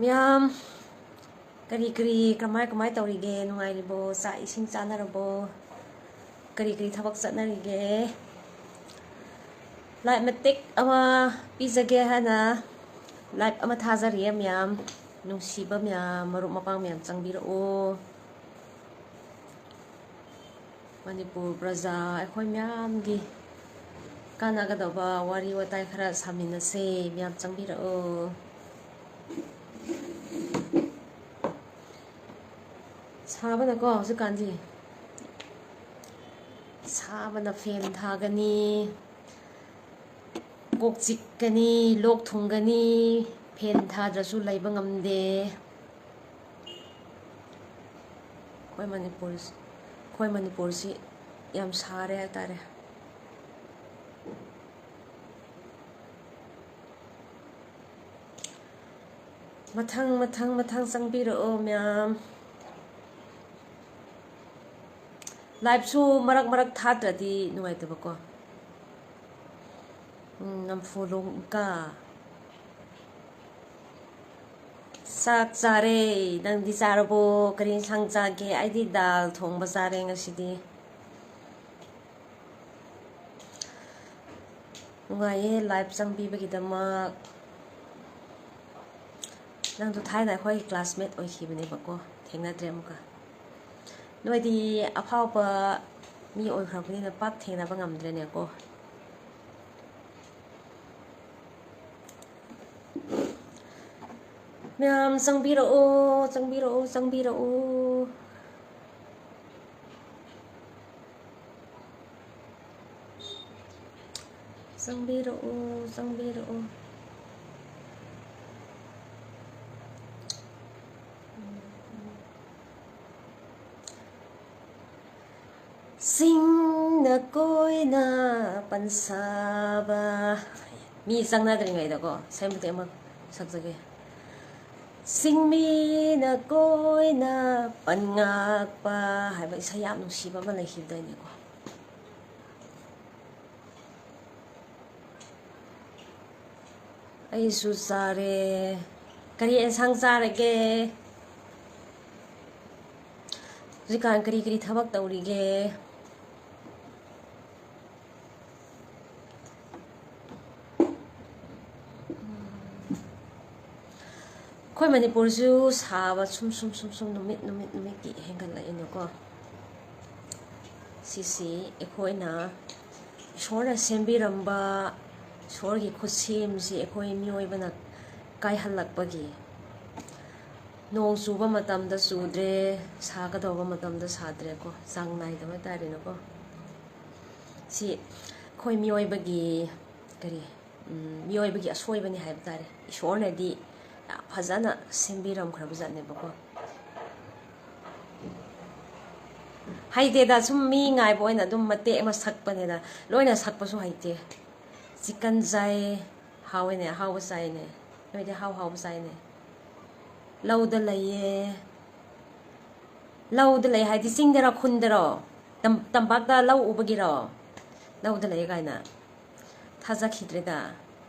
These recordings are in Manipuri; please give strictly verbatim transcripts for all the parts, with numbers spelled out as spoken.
ꯃꯌꯥꯝ, ꯀꯔꯤ ꯀꯔꯤ, ꯀꯃꯥꯏ ꯀꯃꯥꯏ ꯇꯧꯔꯤꯒꯦ? ꯅꯨꯡꯉꯥꯏꯔꯤꯕꯣ? ꯆꯥꯛ ꯏꯁꯤꯡ ꯆꯥꯅꯔꯕꯣ? ꯀꯔꯤ ꯀꯔꯤ ꯊꯕꯛ ꯆꯠꯅꯔꯤꯒꯦ? Live ꯃꯇꯦꯛ ꯑꯃ ꯄꯤꯖꯒꯦ ꯍꯥꯏꯅ live ꯑꯃ ꯊꯥꯖꯔꯤꯌꯦ ꯃꯌꯥꯝ꯫ ꯅꯨꯡꯁꯤꯕ ꯃꯌꯥꯝ, ꯃꯔꯨꯞ ꯃꯄꯥꯡ ꯃꯌꯥꯝ ꯆꯪꯕꯤꯔꯛꯑꯣ꯫ ꯃꯅꯤꯄꯨꯔ ꯄ꯭ꯔꯖꯥ ꯑꯩꯈꯣꯏ ꯃꯌꯥꯝꯒꯤ ꯀꯥꯟꯅꯒꯗꯧꯕ ꯋꯥꯔꯤ ꯋꯥꯇꯥꯏ ꯈꯔ ꯁꯥꯃꯤꯟꯅꯁꯦ꯫ ꯃꯌꯥꯝ ꯆꯪꯕꯤꯔꯛꯑꯣ꯫ ꯁꯥꯕꯅꯀꯣ ꯍꯧꯖꯤꯛꯀꯥꯟꯗꯤ, ꯁꯥꯕꯅ fan ꯊꯥꯒꯅꯤ, ꯀꯣꯛ ꯆꯤꯛꯀꯅꯤ, ꯂꯣꯛ ꯊꯨꯡꯒꯅꯤ, fan ꯊꯥꯗ꯭ꯔꯁꯨ ꯂꯩꯕ ꯉꯝꯗꯦ꯫ ꯑꯩꯈꯣꯏ ꯃꯅꯤꯄꯨꯔ, ꯑꯩꯈꯣꯏ ꯃꯅꯤꯄꯨꯔꯁꯤ ꯌꯥꯝ ꯁꯥꯔꯦ ꯍꯥꯏꯇꯥꯔꯦ꯫ ꯃꯊꯪ ꯃꯊꯪ ꯃꯊꯪ ꯆꯪꯕꯤꯔꯛꯑꯣ ꯃꯌꯥꯝ꯫ Liveꯁꯨ ꯃꯔꯛ ꯃꯔꯛ ꯊꯥꯗ꯭ꯔꯗꯤ ꯅꯨꯡꯉꯥꯏꯇꯕꯀꯣ꯫ ꯎꯝ, ꯅꯝꯐꯨ ꯂꯣꯡꯀ꯫ ꯆꯥꯛ ꯆꯥꯔꯦ꯫ ꯅꯪꯗꯤ ꯆꯥꯔꯕꯣ? ꯀꯔꯤ ꯏꯟꯁꯥꯡ ꯆꯥꯒꯦ? ꯑꯩꯗꯤ ꯗꯥꯜ ꯊꯣꯡꯕ ꯆꯥꯔꯦ ꯉꯁꯤꯗꯤ꯫ ꯅꯨꯡꯉꯥꯏꯌꯦ live ꯆꯪꯕꯤꯕꯒꯤꯗꯃꯛ꯫ ꯅꯪꯗꯣ ꯊꯥꯏꯅ ꯑꯩꯈꯣꯏ classmate ꯑꯣꯏꯈꯤꯕꯅꯦꯕꯀꯣ, ꯊꯦꯡꯅꯗ꯭ꯔꯦ ꯑꯃꯨꯛꯀ꯫ ꯅꯣꯏꯗꯤ ꯑꯐꯥꯎꯕ ꯃꯤ ꯑꯣꯏꯈ꯭ꯔꯕꯅꯤꯅ ꯄꯥꯛ ꯊꯦꯡꯅꯕ ꯉꯝꯗ꯭ꯔꯦꯅꯦꯀꯣ꯫ ꯃꯌꯥꯝ ꯆꯪꯕꯤꯔꯛꯑꯣ, ꯆꯪꯕꯤꯔꯛꯑꯣ, ꯆꯪꯕꯤꯔꯛꯑꯣ꯫ ꯆꯪꯕꯤꯔꯛꯑꯣ, ꯆꯪꯕꯤꯔꯛꯑꯣ꯫ ꯆꯤꯡꯅ ꯀꯣꯏꯅ ꯄꯟꯁꯥꯕ꯫ ꯃꯤ ꯆꯪꯅꯗ꯭ꯔꯤꯉꯩꯗꯀꯣ, ꯏꯁꯩ ꯃꯇꯦꯛ ꯑꯃ ꯁꯛꯆꯒꯦ꯫ ꯆꯤꯡꯃꯤꯅ ꯀꯣꯏꯅ ꯄꯟꯉꯥꯛꯄ ꯍꯥꯏꯕ ꯏꯁꯩ ꯌꯥꯝ ꯅꯨꯡꯁꯤꯕ ꯑꯃ ꯂꯩꯈꯤꯕꯗꯥꯏꯅꯦꯀꯣ꯫ ꯑꯩꯁꯨ ꯆꯥꯔꯦ꯫ ꯀꯔꯤ ꯑꯦꯟꯁꯥꯡ ꯆꯥꯔꯒꯦ? ꯍꯧꯖꯤꯛꯀꯥꯟ ꯀꯔꯤ ꯀꯔꯤ ꯊꯕꯛ ꯇꯧꯔꯤꯒꯦ? ꯑꯩꯈꯣꯏ ꯃꯅꯤꯄꯨꯔꯁꯨ ꯁꯥꯕ ꯁꯨꯝ ꯁꯨꯝ ꯁꯨꯝ ꯁꯨꯝ ꯅꯨꯃꯤꯠ ꯅꯨꯃꯤꯠ ꯅꯨꯃꯤꯠꯀꯤ ꯍꯦꯟꯒꯠꯂꯛꯏꯅꯀꯣ꯫ ꯁꯤꯁꯤ ꯑꯩꯈꯣꯏꯅ ꯏꯁꯣꯔꯅ ꯁꯦꯝꯕꯤꯔꯝꯕ, ꯏꯁꯣꯔꯒꯤ ꯈꯨꯠꯁꯦꯝꯁꯤ ꯑꯩꯈꯣꯏ ꯃꯤꯑꯣꯏꯕꯅ ꯀꯥꯏꯍꯜꯂꯛꯄꯒꯤ꯫ ꯅꯣꯡ ꯆꯨꯕ ꯃꯇꯝꯗ ꯆꯨꯗ꯭ꯔꯦ, ꯁꯥꯒꯗꯧꯕ ꯃꯇꯝꯗ ꯁꯥꯗ꯭ꯔꯦꯀꯣ, ꯆꯥꯡ ꯅꯥꯏꯗꯕ ꯍꯥꯏꯇꯥꯔꯦꯅꯦꯀꯣ꯫ ꯁꯤ ꯑꯩꯈꯣꯏ ꯃꯤꯑꯣꯏꯕꯒꯤ, ꯀꯔꯤ, ꯎꯝ, ꯃꯤꯑꯣꯏꯕꯒꯤ ꯑꯁꯣꯏꯕꯅꯤ ꯍꯥꯏꯕ ꯇꯥꯔꯦ꯫ ꯏꯁꯣꯔꯅꯗꯤ ꯌꯥꯝ ꯐꯖꯅ ꯁꯦꯝꯕꯤꯔꯝꯈ꯭ꯔꯕ ꯖꯥꯠꯅꯦꯕꯀꯣ꯫ ꯍꯩꯇꯦꯗ, ꯁꯨꯝ ꯃꯤ ꯉꯥꯏꯕ ꯑꯣꯏꯅ ꯑꯗꯨꯝ ꯃꯇꯦꯛ ꯑꯃ ꯁꯛꯄꯅꯦꯗ꯫ ꯂꯣꯏꯅ ꯁꯛꯄꯁꯨ ꯍꯩꯇꯦ꯫ ꯆꯤꯛꯀꯟ ꯆꯥꯏ, ꯍꯥꯎꯋꯦꯅꯦ, ꯑꯍꯥꯎꯕ ꯆꯥꯏꯅꯦ꯫ ꯅꯣꯏꯗꯤ ꯑꯍꯥꯎ ꯍꯥꯎꯕ ꯆꯥꯏꯅꯦ꯫ ꯂꯧꯗ ꯂꯩꯌꯦ꯫ ꯂꯧꯗ ꯂꯩ ꯍꯥꯏꯗꯤ ꯆꯤꯡꯗꯔꯣ, ꯈꯨꯟꯗꯔꯣ? ꯇꯝ-, ꯇꯝꯄꯥꯛꯇ ꯂꯧ ꯎꯕꯒꯤꯔꯣ? ꯂꯧꯗ ꯂꯩ ꯀꯥꯏꯅ꯫ ꯊꯥꯖꯈꯤꯗ꯭ꯔꯦꯗ꯫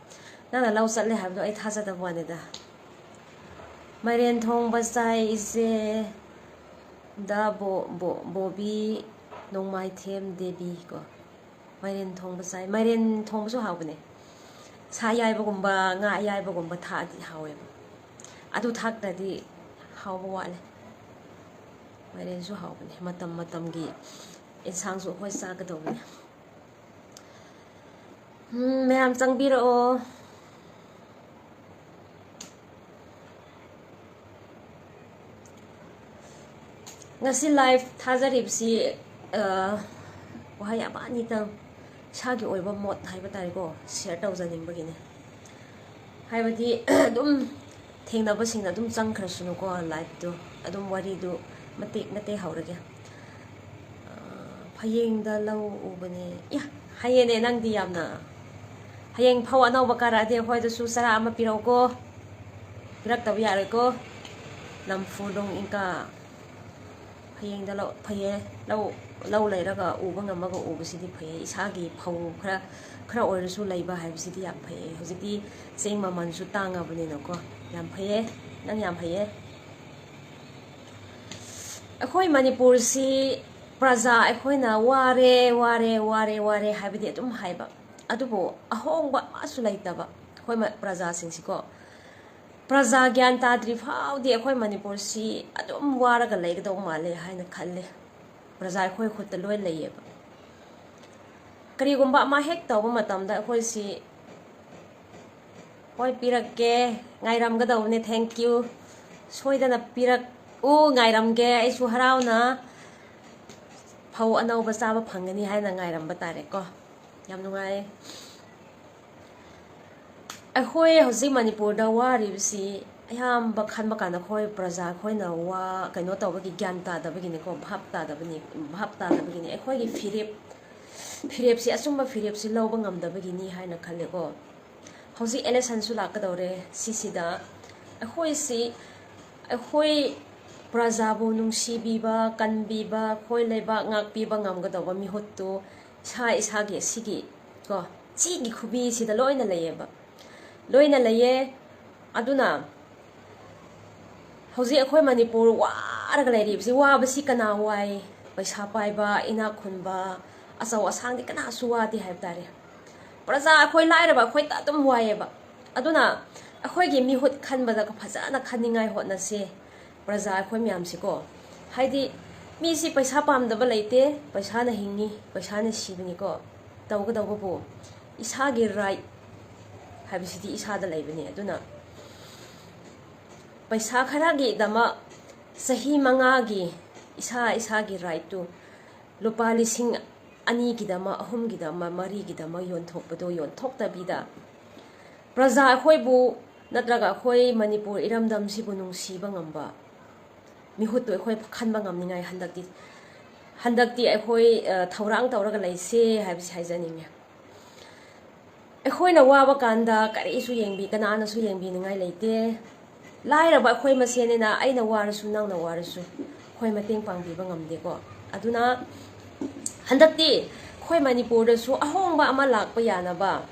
ꯅꯪꯅ ꯂꯧ ꯆꯠꯂꯦ ꯍꯥꯏꯕꯗꯣ ꯑꯩ ꯊꯥꯖꯗꯕ ꯋꯥꯅꯤꯗ꯫ ꯃꯥꯏꯔꯦꯟ ꯊꯣꯡꯕ ꯆꯥꯏ ꯏꯆꯦ꯫ ꯗ ꯕꯣ-, ꯕꯣ-, ꯕꯣꯕꯤ ꯅꯣꯡꯃꯥꯏꯊꯦꯝ ꯗꯦꯕꯤ ꯀꯣ꯫ ꯃꯥꯏꯔꯦꯟ ꯊꯣꯡꯕ ꯆꯥꯏ꯫ ꯃꯥꯏꯔꯦꯟ ꯊꯣꯡꯕꯁꯨ ꯍꯥꯎꯕꯅꯦ꯫ ꯁꯥ ꯑꯌꯥꯏꯕꯒꯨꯝꯕ, ꯉꯥ ꯑꯌꯥꯏꯕꯒꯨꯝꯕ ꯊꯥꯛꯑꯗꯤ ꯍꯥꯎꯋꯦꯕ꯫ ꯑꯗꯨ ꯊꯥꯛꯇ꯭ꯔꯗꯤ ꯍꯥꯎꯕ ꯋꯥꯠꯂꯦ꯫ ꯃꯥꯏꯔꯦꯟꯁꯨ ꯍꯥꯎꯕꯅꯦ꯫ ꯃꯇꯝ ꯃꯇꯝꯒꯤ ꯏꯟꯁꯥꯡꯁꯨ ꯑꯩꯈꯣꯏ ꯆꯥꯒꯗꯧꯕꯅꯦ꯫ ꯎꯝ, ꯃꯌꯥꯝ ꯆꯪꯕꯤꯔꯛꯑꯣ꯫ ꯉꯁꯤ live ꯊꯥꯖꯔꯤꯕꯁꯤ, ꯑ, ꯋꯥꯍꯩ ꯑꯃ ꯑꯅꯤꯇꯪ, ꯏꯁꯥꯒꯤ ꯑꯣꯏꯕ ꯃꯣꯠ ꯍꯥꯏꯕ ꯇꯥꯔꯦꯀꯣ, share ꯇꯧꯖꯅꯤꯡꯕꯒꯤꯅꯦ꯫ ꯍꯥꯏꯕꯗꯤ, ꯑꯗꯨꯝ ꯊꯦꯡꯅꯕꯁꯤꯡꯅ ꯑꯗꯨꯝ ꯆꯪꯈ꯭ꯔꯁꯅꯨꯀꯣ, live ꯇꯨ꯫ ꯑꯗꯨꯝ ꯋꯥꯔꯤꯗꯨ ꯃꯇꯦꯛ ꯃꯇꯦꯛ ꯍꯧꯔꯒꯦ꯫ ꯑ, ꯐꯌꯦꯡꯗ ꯂꯧ ꯎꯕꯅꯦ꯫ ꯏꯌꯥ, ꯍꯩꯌꯦꯅꯦ ꯅꯪꯗꯤ ꯌꯥꯝꯅ꯫ ꯍꯌꯦꯡ ꯐꯧ ꯑꯅꯧꯕ ꯀꯥꯔꯛꯑꯗꯤ ꯑꯩꯈꯣꯏꯗꯁꯨ ꯆꯔꯥ ꯑꯃ ꯄꯤꯔꯛꯎꯀꯣ꯫ ꯄꯤꯔꯛꯇꯕ ꯌꯥꯔꯣꯏꯀꯣ꯫ ꯂꯝꯐꯨꯗꯣꯡ ꯏꯪꯀ꯫ ꯐꯌꯦꯡꯗ ꯂꯧ, ꯐꯌꯦ-, ꯂꯧ ꯂꯧ ꯂꯩꯔꯒ ꯎꯕ ꯉꯝꯃꯒ ꯎꯕꯁꯤꯗꯤ ꯐꯩꯌꯦ꯫ ꯏꯁꯥꯒꯤ ꯐꯧ ꯈꯔ, ꯈꯔ ꯑꯣꯏꯔꯁꯨ ꯂꯩꯕ ꯍꯥꯏꯕꯁꯤꯗꯤ ꯌꯥꯝ ꯐꯩꯌꯦ꯫ ꯍꯧꯖꯤꯛꯇꯤ ꯆꯦꯡ ꯃꯃꯜꯁꯨ ꯇꯥꯡꯉꯕꯅꯤꯅꯀꯣ꯫ ꯌꯥꯝ ꯐꯩꯌꯦ, ꯅꯪ ꯌꯥꯝ ꯐꯩꯌꯦ꯫ ꯑꯩꯈꯣꯏ ꯃꯅꯤꯄꯨꯔꯁꯤ ꯄ꯭ꯔꯖꯥ ꯑꯩꯈꯣꯏꯅ ꯋꯥꯔꯦ, ꯋꯥꯔꯦ, ꯋꯥꯔꯦ, ꯋꯥꯔꯦ ꯍꯥꯏꯕꯗꯤ ꯑꯗꯨꯝ ꯍꯥꯏꯕ, ꯑꯗꯨꯕꯨ ꯑꯍꯣꯡꯕ ꯑꯃꯁꯨ ꯂꯩꯇꯕ꯫ ꯑꯩꯈꯣꯏ ꯃ-, ꯄ꯭ꯔꯖꯥꯁꯤꯡꯁꯤꯀꯣ, ꯄ꯭ꯔꯖꯥ ꯒ꯭ꯌꯥꯟ ꯇꯥꯗ꯭ꯔꯤ ꯐꯥꯎꯗꯤ ꯑꯩꯈꯣꯏ ꯃꯅꯤꯄꯨꯔꯁꯤ ꯑꯗꯨꯝ ꯋꯥꯔꯒ ꯂꯩꯒꯗꯧ ꯃꯥꯜꯂꯦ ꯍꯥꯏꯅ ꯈꯜꯂꯦ꯫ ꯄ꯭ꯔꯖꯥ ꯑꯩꯈꯣꯏ ꯈꯨꯠꯇ ꯂꯣꯏ ꯂꯩꯌꯦꯕ꯫ ꯀꯔꯤꯒꯨꯝꯕ ꯑꯃ ꯍꯦꯛ ꯇꯧꯕ ꯃꯇꯝꯗ ꯑꯩꯈꯣꯏꯁꯤ, "ꯍꯣꯏ, ꯄꯤꯔꯛꯀꯦ, ꯉꯥꯏꯔꯝꯒꯗꯧꯕꯅꯦ, thank you, ꯁꯣꯏꯗꯅ ꯄꯤꯔꯛꯎ, ꯉꯥꯏꯔꯝꯒꯦ, ꯑꯩꯁꯨ ꯍꯔꯥꯎꯅ ꯐꯧ ꯑꯅꯧꯕ ꯆꯥꯕ ꯐꯪꯒꯅꯤ" ꯍꯥꯏꯅ ꯉꯥꯏꯔꯝꯕ ꯇꯥꯔꯦꯀꯣ꯫ ꯌꯥꯝ ꯅꯨꯡꯉꯥꯏ꯫ ꯑꯩꯈꯣꯏ ꯍꯧꯖꯤꯛ ꯃꯅꯤꯄꯨꯔꯗ ꯋꯥꯔꯤꯕꯁꯤ ꯑꯌꯥꯝꯕ ꯈꯟꯕ ꯀꯥꯟꯗ ꯑꯩꯈꯣꯏ ꯄ꯭ꯔꯖꯥ ꯑꯩꯈꯣꯏꯅ ꯋꯥ ꯀꯩꯅꯣ ꯇꯧꯕꯒꯤ ꯒ꯭ꯌꯥꯟ ꯇꯥꯗꯕꯒꯤꯅꯤꯀꯣ, ꯚꯥꯞ ꯇꯥꯗꯕꯅꯤ, ꯚꯥꯞ ꯇꯥꯗꯕꯒꯤꯅꯤ꯫ ꯑꯩꯈꯣꯏꯒꯤ ꯐꯤꯔꯦꯞ, ꯐꯤꯔꯦꯞꯁꯤ, ꯑꯆꯨꯝꯕ ꯐꯤꯔꯦꯞꯁꯤ ꯂꯧꯕ ꯉꯝꯗꯕꯒꯤꯅꯤ ꯍꯥꯏꯅ ꯈꯜꯂꯦꯀꯣ꯫ ꯍꯧꯖꯤꯛ ꯏꯂꯦꯛꯁꯟꯁꯨ ꯂꯥꯛꯀꯗꯧꯔꯦ꯫ ꯁꯤꯁꯤꯗ ꯑꯩꯈꯣꯏꯁꯤ, ꯑꯩꯈꯣꯏ ꯄ꯭ꯔꯖꯥꯕꯨ ꯅꯨꯡꯁꯤꯕꯤꯕ, ꯀꯟꯕꯤꯕ, ꯑꯩꯈꯣꯏ ꯂꯩꯕꯥꯛ ꯉꯥꯛꯄꯤꯕ ꯉꯝꯒꯗꯧꯕ ꯃꯤꯍꯨꯠꯇꯨ ꯏꯁꯥ ꯏꯁꯥꯒꯤ ꯑꯁꯤꯒꯤ ꯀꯣ, ꯆꯦꯒꯤ ꯈꯨꯕꯤꯁꯤꯗ ꯂꯣꯏꯅ ꯂꯩꯌꯦꯕ, ꯂꯣꯏꯅ ꯂꯩꯌꯦ꯫ ꯑꯗꯨꯅ ꯍꯧꯖꯤꯛ ꯑꯩꯈꯣꯏ ꯃꯅꯤꯄꯨꯔ ꯋꯥꯔꯒ ꯂꯩꯔꯤꯕꯁꯤ, ꯋꯥꯕꯁꯤ ꯀꯅꯥ ꯋꯥꯏ? ꯄꯩꯁꯥ ꯄꯥꯏꯕ, ꯏꯅꯥꯛ ꯈꯨꯟꯕ, ꯑꯆꯧ ꯑꯁꯥꯡꯗꯤ ꯀꯅꯥꯁꯨ ꯋꯥꯗꯦ ꯍꯥꯏꯕ ꯇꯥꯔꯦ꯫ ꯄ꯭ꯔꯖꯥ ꯑꯩꯈꯣꯏ ꯂꯥꯏꯔꯕ ꯑꯩꯈꯣꯏꯗ ꯑꯗꯨꯝ ꯋꯥꯏꯌꯦꯕ꯫ ꯑꯗꯨꯅ ꯑꯩꯈꯣꯏꯒꯤ ꯃꯤꯍꯨꯠ ꯈꯟꯕꯗ ꯐꯖꯅ ꯈꯟꯅꯤꯡꯉꯥꯏ ꯍꯣꯠꯅꯁꯦ, ꯄ꯭ꯔꯖꯥ ꯑꯩꯈꯣꯏ ꯃꯌꯥꯝꯁꯤꯀꯣ꯫ ꯍꯥꯏꯗꯤ, ꯃꯤꯁꯤ ꯄꯩꯁꯥ ꯄꯥꯝꯗꯕ ꯂꯩꯇꯦ, ꯄꯩꯁꯥꯅ ꯍꯤꯡꯉꯤ, ꯄꯩꯁꯥꯅ ꯁꯤꯕꯅꯤꯀꯣ꯫ ꯇꯧꯒꯗꯧꯕꯕꯨ ꯏꯁꯥꯒꯤ right ꯍꯥꯏꯕꯁꯤꯗꯤ ꯏꯁꯥꯗ ꯂꯩꯕꯅꯤ꯫ ꯑꯗꯨꯅ ꯄꯩꯁꯥ ꯈꯔꯒꯤꯗꯃꯛ ꯆꯍꯤ ꯃꯉꯥꯒꯤ ꯏꯁꯥ ꯏꯁꯥꯒꯤ rightꯇꯨ ꯂꯨꯄꯥ ꯂꯤꯁꯤꯡ ꯑꯅꯤꯒꯤꯗꯃꯛ, ꯑꯍꯨꯝꯒꯤꯗꯃꯛ, ꯃꯔꯤꯒꯤꯗꯃꯛ ꯌꯣꯟꯊꯣꯛꯄꯗꯣ ꯌꯣꯟꯊꯣꯛꯇꯕꯤꯗ, ꯄ꯭ꯔꯖꯥ ꯑꯩꯈꯣꯏꯕꯨ ꯅꯠꯇ꯭ꯔꯒ ꯑꯩꯈꯣꯏ ꯃꯅꯤꯄꯨꯔ ꯏꯔꯝꯗꯝꯁꯤꯕꯨ ꯅꯨꯡꯁꯤꯕ ꯉꯝꯕ ꯃꯤꯍꯨꯠꯇꯨ ꯑꯩꯈꯣꯏ ꯈꯟꯕ ꯉꯝꯅꯤꯡꯉꯥꯏ ꯍꯟꯗꯛꯇꯤ, ꯍꯟꯗꯛꯇꯤ ꯑꯩꯈꯣꯏ, ꯑ, ꯊꯧꯔꯥꯡ ꯇꯧꯔꯒ ꯂꯩꯁꯦ ꯍꯥꯏꯕꯁꯤ ꯍꯥꯏꯖꯅꯤꯡꯉꯦ꯫ ꯑꯩꯈꯣꯏꯅ ꯋꯥꯕ ꯀꯥꯟꯗ ꯀꯔꯤꯁꯨ ꯌꯦꯡꯕꯤ-, ꯀꯅꯥꯅꯁꯨ ꯌꯦꯡꯕꯤꯅꯤꯡꯉꯥꯏ ꯂꯩꯇꯦ꯫ ꯂꯥꯏꯔꯕ ꯑꯩꯈꯣꯏ ꯃꯁꯦꯟꯅꯤꯅ, ꯑꯩꯅ ꯋꯥꯔꯁꯨ, ꯅꯪꯅ ꯋꯥꯔꯁꯨ, ꯑꯩꯈꯣꯏ ꯃꯇꯦꯡ ꯄꯥꯡꯕꯤꯕ ꯉꯝꯗꯦꯀꯣ꯫ ꯑꯗꯨꯅ ꯍꯟꯗꯛꯇꯤ ꯑꯩꯈꯣꯏ ꯃꯅꯤꯄꯨꯔꯗꯁꯨ ꯑꯍꯣꯡꯕ ꯑꯃ ꯂꯥꯛꯄ ꯌꯥꯅꯕ,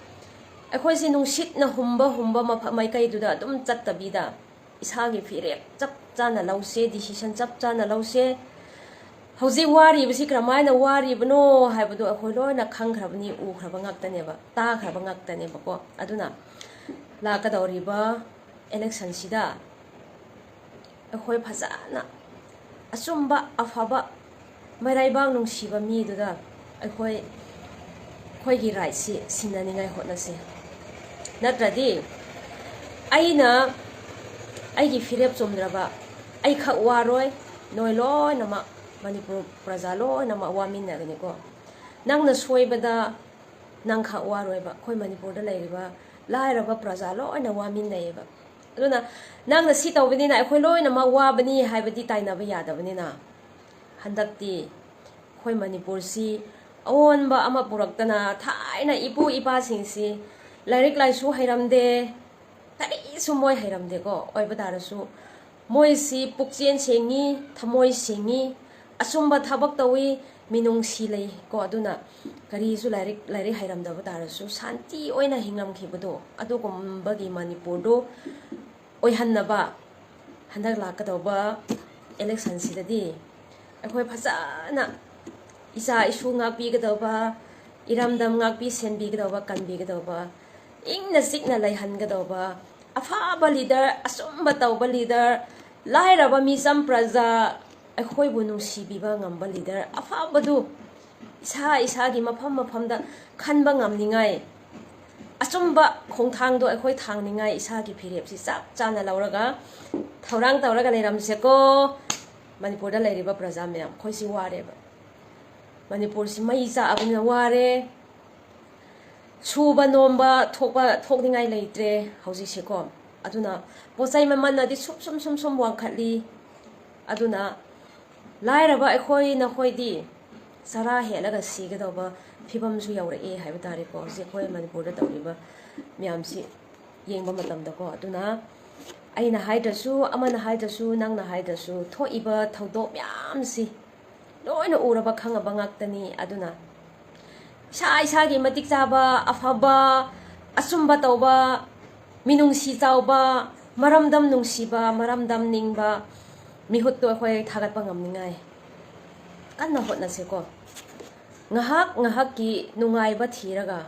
ꯑꯩꯈꯣꯏꯁꯦ ꯅꯨꯡꯁꯤꯠꯅ ꯍꯨꯝꯕ ꯍꯨꯝꯕ ꯃꯐꯝ ꯃꯥꯏꯀꯩꯗꯨꯗ ꯑꯗꯨꯝ ꯆꯠꯇꯕꯤꯗ, ꯏꯁꯥꯒꯤ ꯐꯤꯔꯦꯞ ꯆꯞ ꯆꯥꯅ ꯂꯧꯁꯦ, ꯗꯤꯁꯤꯁꯟ ꯆꯞ ꯆꯥꯅ ꯂꯧꯁꯦ꯫ ꯍꯧꯖꯤꯛ ꯋꯥꯔꯤꯕꯁꯤ ꯀꯔꯝꯍꯥꯏꯅ ꯋꯥꯔꯤꯕꯅꯣ ꯍꯥꯏꯕꯗꯨ ꯑꯩꯈꯣꯏ ꯂꯣꯏꯅ ꯈꯪꯈ꯭ꯔꯕꯅꯤ, ꯎꯈ꯭ꯔꯕ ꯉꯥꯛꯇꯅꯦꯕ, ꯇꯥꯈ꯭ꯔꯕ ꯉꯥꯛꯇꯅꯦꯕꯀꯣ꯫ ꯑꯗꯨꯅ ꯂꯥꯛꯀꯗꯧꯔꯤꯕ ꯏꯂꯦꯛꯁꯟꯁꯤꯗ ꯑꯩꯈꯣꯏ ꯐꯖꯅ ꯑꯆꯨꯝꯕ, ꯑꯐꯕ, ꯃꯔꯥꯏꯕꯥꯛ ꯅꯨꯡꯁꯤꯕ ꯃꯤꯗꯨꯗ ꯑꯩꯈꯣꯏ, ꯑꯩꯈꯣꯏꯒꯤ ꯔꯥꯏꯠꯁꯤ ꯁꯤꯟꯅꯅꯤꯡꯉꯥꯏ ꯍꯣꯠꯅꯁꯤ꯫ ꯅꯠꯇ꯭ꯔꯗꯤ ꯑꯩꯅ, ꯑꯩꯒꯤ ꯐꯤꯔꯦꯞ ꯆꯨꯝꯗ꯭ꯔꯕ, ꯑꯩꯈꯛ ꯋꯥꯔꯣꯏ, ꯅꯣꯏ ꯂꯣꯏꯅꯃꯛ, ꯃꯅꯤꯄꯨꯔ ꯄ꯭ꯔꯖꯥ ꯂꯣꯏꯅꯃꯛ ꯋꯥꯃꯤꯟꯅꯒꯅꯤꯀꯣ꯫ ꯅꯪꯅ ꯁꯣꯏꯕꯗ ꯅꯪꯈꯛ ꯋꯥꯔꯣꯏꯕ, ꯑꯩꯈꯣꯏ ꯃꯅꯤꯄꯨꯔꯗ ꯂꯩꯔꯤꯕ ꯂꯥꯏꯔꯕ ꯄ꯭ꯔꯖꯥ ꯂꯣꯏꯅ ꯋꯥꯃꯤꯟꯅꯩꯌꯦꯕ꯫ ꯑꯗꯨꯅ ꯅꯪꯅ ꯁꯤ ꯇꯧꯕꯅꯤꯅ ꯑꯩꯈꯣꯏ ꯂꯣꯏꯅꯃꯛ ꯋꯥꯕꯅꯤ ꯍꯥꯏꯕꯗꯤ ꯇꯥꯏꯅꯕ ꯌꯥꯗꯕꯅꯤꯅ, ꯍꯟꯗꯛꯇꯤ ꯑꯩꯈꯣꯏ ꯃꯅꯤꯄꯨꯔꯁꯤ ꯑꯑꯣꯟꯕ ꯑꯃ ꯄꯨꯔꯛꯇꯅ, ꯊꯥꯏꯅ ꯏꯄꯨ ꯏꯄꯥꯁꯤꯡꯁꯤ ꯂꯥꯏꯔꯤꯛ ꯂꯥꯏꯁꯨ ꯍꯩꯔꯝꯗꯦ, ꯀꯔꯤꯁꯨ ꯃꯣꯏ ꯍꯩꯔꯝꯗꯦꯀꯣ꯫ ꯑꯣꯏꯕ ꯇꯥꯔꯁꯨ ꯃꯣꯏꯁꯤ ꯄꯨꯛꯆꯦꯜ ꯁꯦꯡꯉꯤ, ꯊꯃꯣꯏ ꯁꯦꯡꯉꯤ, ꯑꯆꯨꯝꯕ ꯊꯕꯛ ꯇꯧꯏ, ꯃꯤꯅꯨꯡꯁꯤ ꯂꯩ ꯀꯣ꯫ ꯑꯗꯨꯅ ꯀꯔꯤꯁꯨ, ꯂꯥꯏꯔꯤꯛ, ꯂꯥꯏꯔꯤꯛ ꯍꯩꯔꯝꯗꯕ ꯇꯥꯔꯁꯨ ꯁꯥꯟꯇꯤ ꯑꯣꯏꯅ ꯍꯤꯡꯂꯝꯈꯤꯕꯗꯣ, ꯑꯗꯨꯒꯨꯝꯕꯒꯤ ꯃꯅꯤꯄꯨꯔꯗꯨ ꯑꯣꯏꯍꯟꯅꯕ ꯍꯟꯗꯛ ꯂꯥꯛꯀꯗꯧꯕ ꯏꯂꯦꯛꯁꯟꯁꯤꯗꯗꯤ ꯑꯩꯈꯣꯏ ꯐꯖꯅ ꯏꯆꯥ ꯏꯁꯨ ꯉꯥꯛꯄꯤꯒꯗꯧꯕ, ꯏꯔꯝꯗꯝ ꯉꯥꯛꯄꯤ ꯁꯦꯟꯕꯤꯒꯗꯧꯕ, ꯀꯟꯕꯤꯒꯗꯧꯕ, ꯏꯪꯅ ꯆꯤꯛꯅ ꯂꯩꯍꯟꯒꯗꯧꯕ, ꯑꯐꯕ ꯂꯤꯗꯔ, ꯑꯆꯨꯝꯕ ꯇꯧꯕ ꯂꯤꯗꯔ, ꯂꯥꯏꯔꯕ ꯃꯤꯆꯝ ꯄ꯭ꯔꯖꯥ ꯑꯩꯈꯣꯏꯕꯨ ꯅꯨꯡꯁꯤꯕꯤꯕ ꯉꯝꯕ ꯂꯤꯗꯔ ꯑꯐꯕꯗꯨ ꯏꯁꯥ ꯏꯁꯥꯒꯤ ꯃꯐꯝ ꯃꯐꯝꯗ ꯈꯟꯕ ꯉꯝꯅꯤꯡꯉꯥꯏ, ꯑꯆꯨꯝꯕ ꯈꯣꯡꯊꯥꯡꯗꯣ ꯑꯩꯈꯣꯏ ꯊꯥꯡꯅꯤꯡꯉꯥꯏ ꯏꯁꯥꯒꯤ ꯐꯤꯔꯦꯞꯁꯤ ꯆꯞ ꯆꯥꯅ ꯂꯧꯔꯒ ꯊꯧꯔꯥꯡ ꯇꯧꯔꯒ ꯂꯩꯔꯝꯁꯦꯀꯣ꯫ ꯃꯅꯤꯄꯨꯔꯗ ꯂꯩꯔꯤꯕ ꯄ꯭ꯔꯖꯥ ꯃꯌꯥꯝ, ꯑꯩꯈꯣꯏꯁꯤ ꯋꯥꯔꯦꯕ꯫ ꯃꯅꯤꯄꯨꯔꯁꯤ ꯃꯩ ꯆꯥꯛꯑꯕꯅꯤꯅ ꯋꯥꯔꯦ꯫ ꯁꯨꯕ ꯅꯣꯝꯕ ꯊꯣꯛꯄ, ꯊꯣꯛꯅꯤꯡꯉꯥꯏ ꯂꯩꯇ꯭ꯔꯦ ꯍꯧꯖꯤꯛꯁꯦꯀꯣ꯫ ꯑꯗꯨꯅ ꯄꯣꯠ ꯆꯩ ꯃꯃꯜꯅꯗꯤ ꯁꯨꯝ ꯁꯨꯝ ꯁꯨꯝ ꯁꯨꯝ ꯋꯥꯡꯈꯠꯂꯤ꯫ ꯑꯗꯨꯅ ꯂꯥꯏꯔꯕ ꯑꯩꯈꯣꯏ ꯅꯈꯣꯏꯗꯤ ꯆꯔꯥ ꯍꯦꯜꯂꯒ ꯁꯤꯒꯗꯧꯕ ꯐꯤꯕꯝꯁꯨ ꯌꯧꯔꯛꯑꯦ ꯍꯥꯏꯕ ꯇꯥꯔꯦꯀꯣ, ꯍꯧꯖꯤꯛ ꯑꯩꯈꯣꯏ ꯃꯅꯤꯄꯨꯔꯗ ꯇꯧꯔꯤꯕ ꯃꯌꯥꯝꯁꯤ ꯌꯦꯡꯕ ꯃꯇꯝꯗꯀꯣ꯫ ꯑꯗꯨꯅ ꯑꯩꯅ ꯍꯥꯏꯗ꯭ꯔꯁꯨ, ꯑꯃꯅ ꯍꯥꯏꯗ꯭ꯔꯁꯨ, ꯅꯪꯅ ꯍꯥꯏꯗ꯭ꯔꯁꯨ, ꯊꯣꯛꯏꯕ ꯊꯧꯗꯣꯛ ꯃꯌꯥꯝꯁꯤ ꯂꯣꯏꯅ ꯎꯔꯕ ꯈꯪꯉꯕ ꯉꯥꯛꯇꯅꯤ꯫ ꯑꯗꯨꯅ ꯏꯁꯥ ꯏꯁꯥꯒꯤ ꯃꯇꯤꯛ ꯆꯥꯕ, ꯑꯐꯕ, ꯑꯆꯨꯝꯕ ꯇꯧꯕ, ꯃꯤꯅꯨꯡꯁꯤ ꯆꯥꯎꯕ, ꯃꯔꯝꯗꯝ ꯅꯨꯡꯁꯤꯕ, ꯃꯔꯝꯗꯝ ꯅꯤꯡꯕ ꯃꯤꯍꯨꯠꯇꯣ ꯑꯩꯈꯣꯏ ꯊꯥꯒꯠꯄ ꯉꯝꯅꯤꯡꯉꯥꯏ ꯀꯟꯅ ꯍꯣꯠꯅꯁꯤꯀꯣ꯫ ꯉꯥꯏꯍꯥꯛ ꯉꯥꯏꯍꯥꯛꯀꯤ ꯅꯨꯡꯉꯥꯏꯕ ꯊꯤꯔꯒ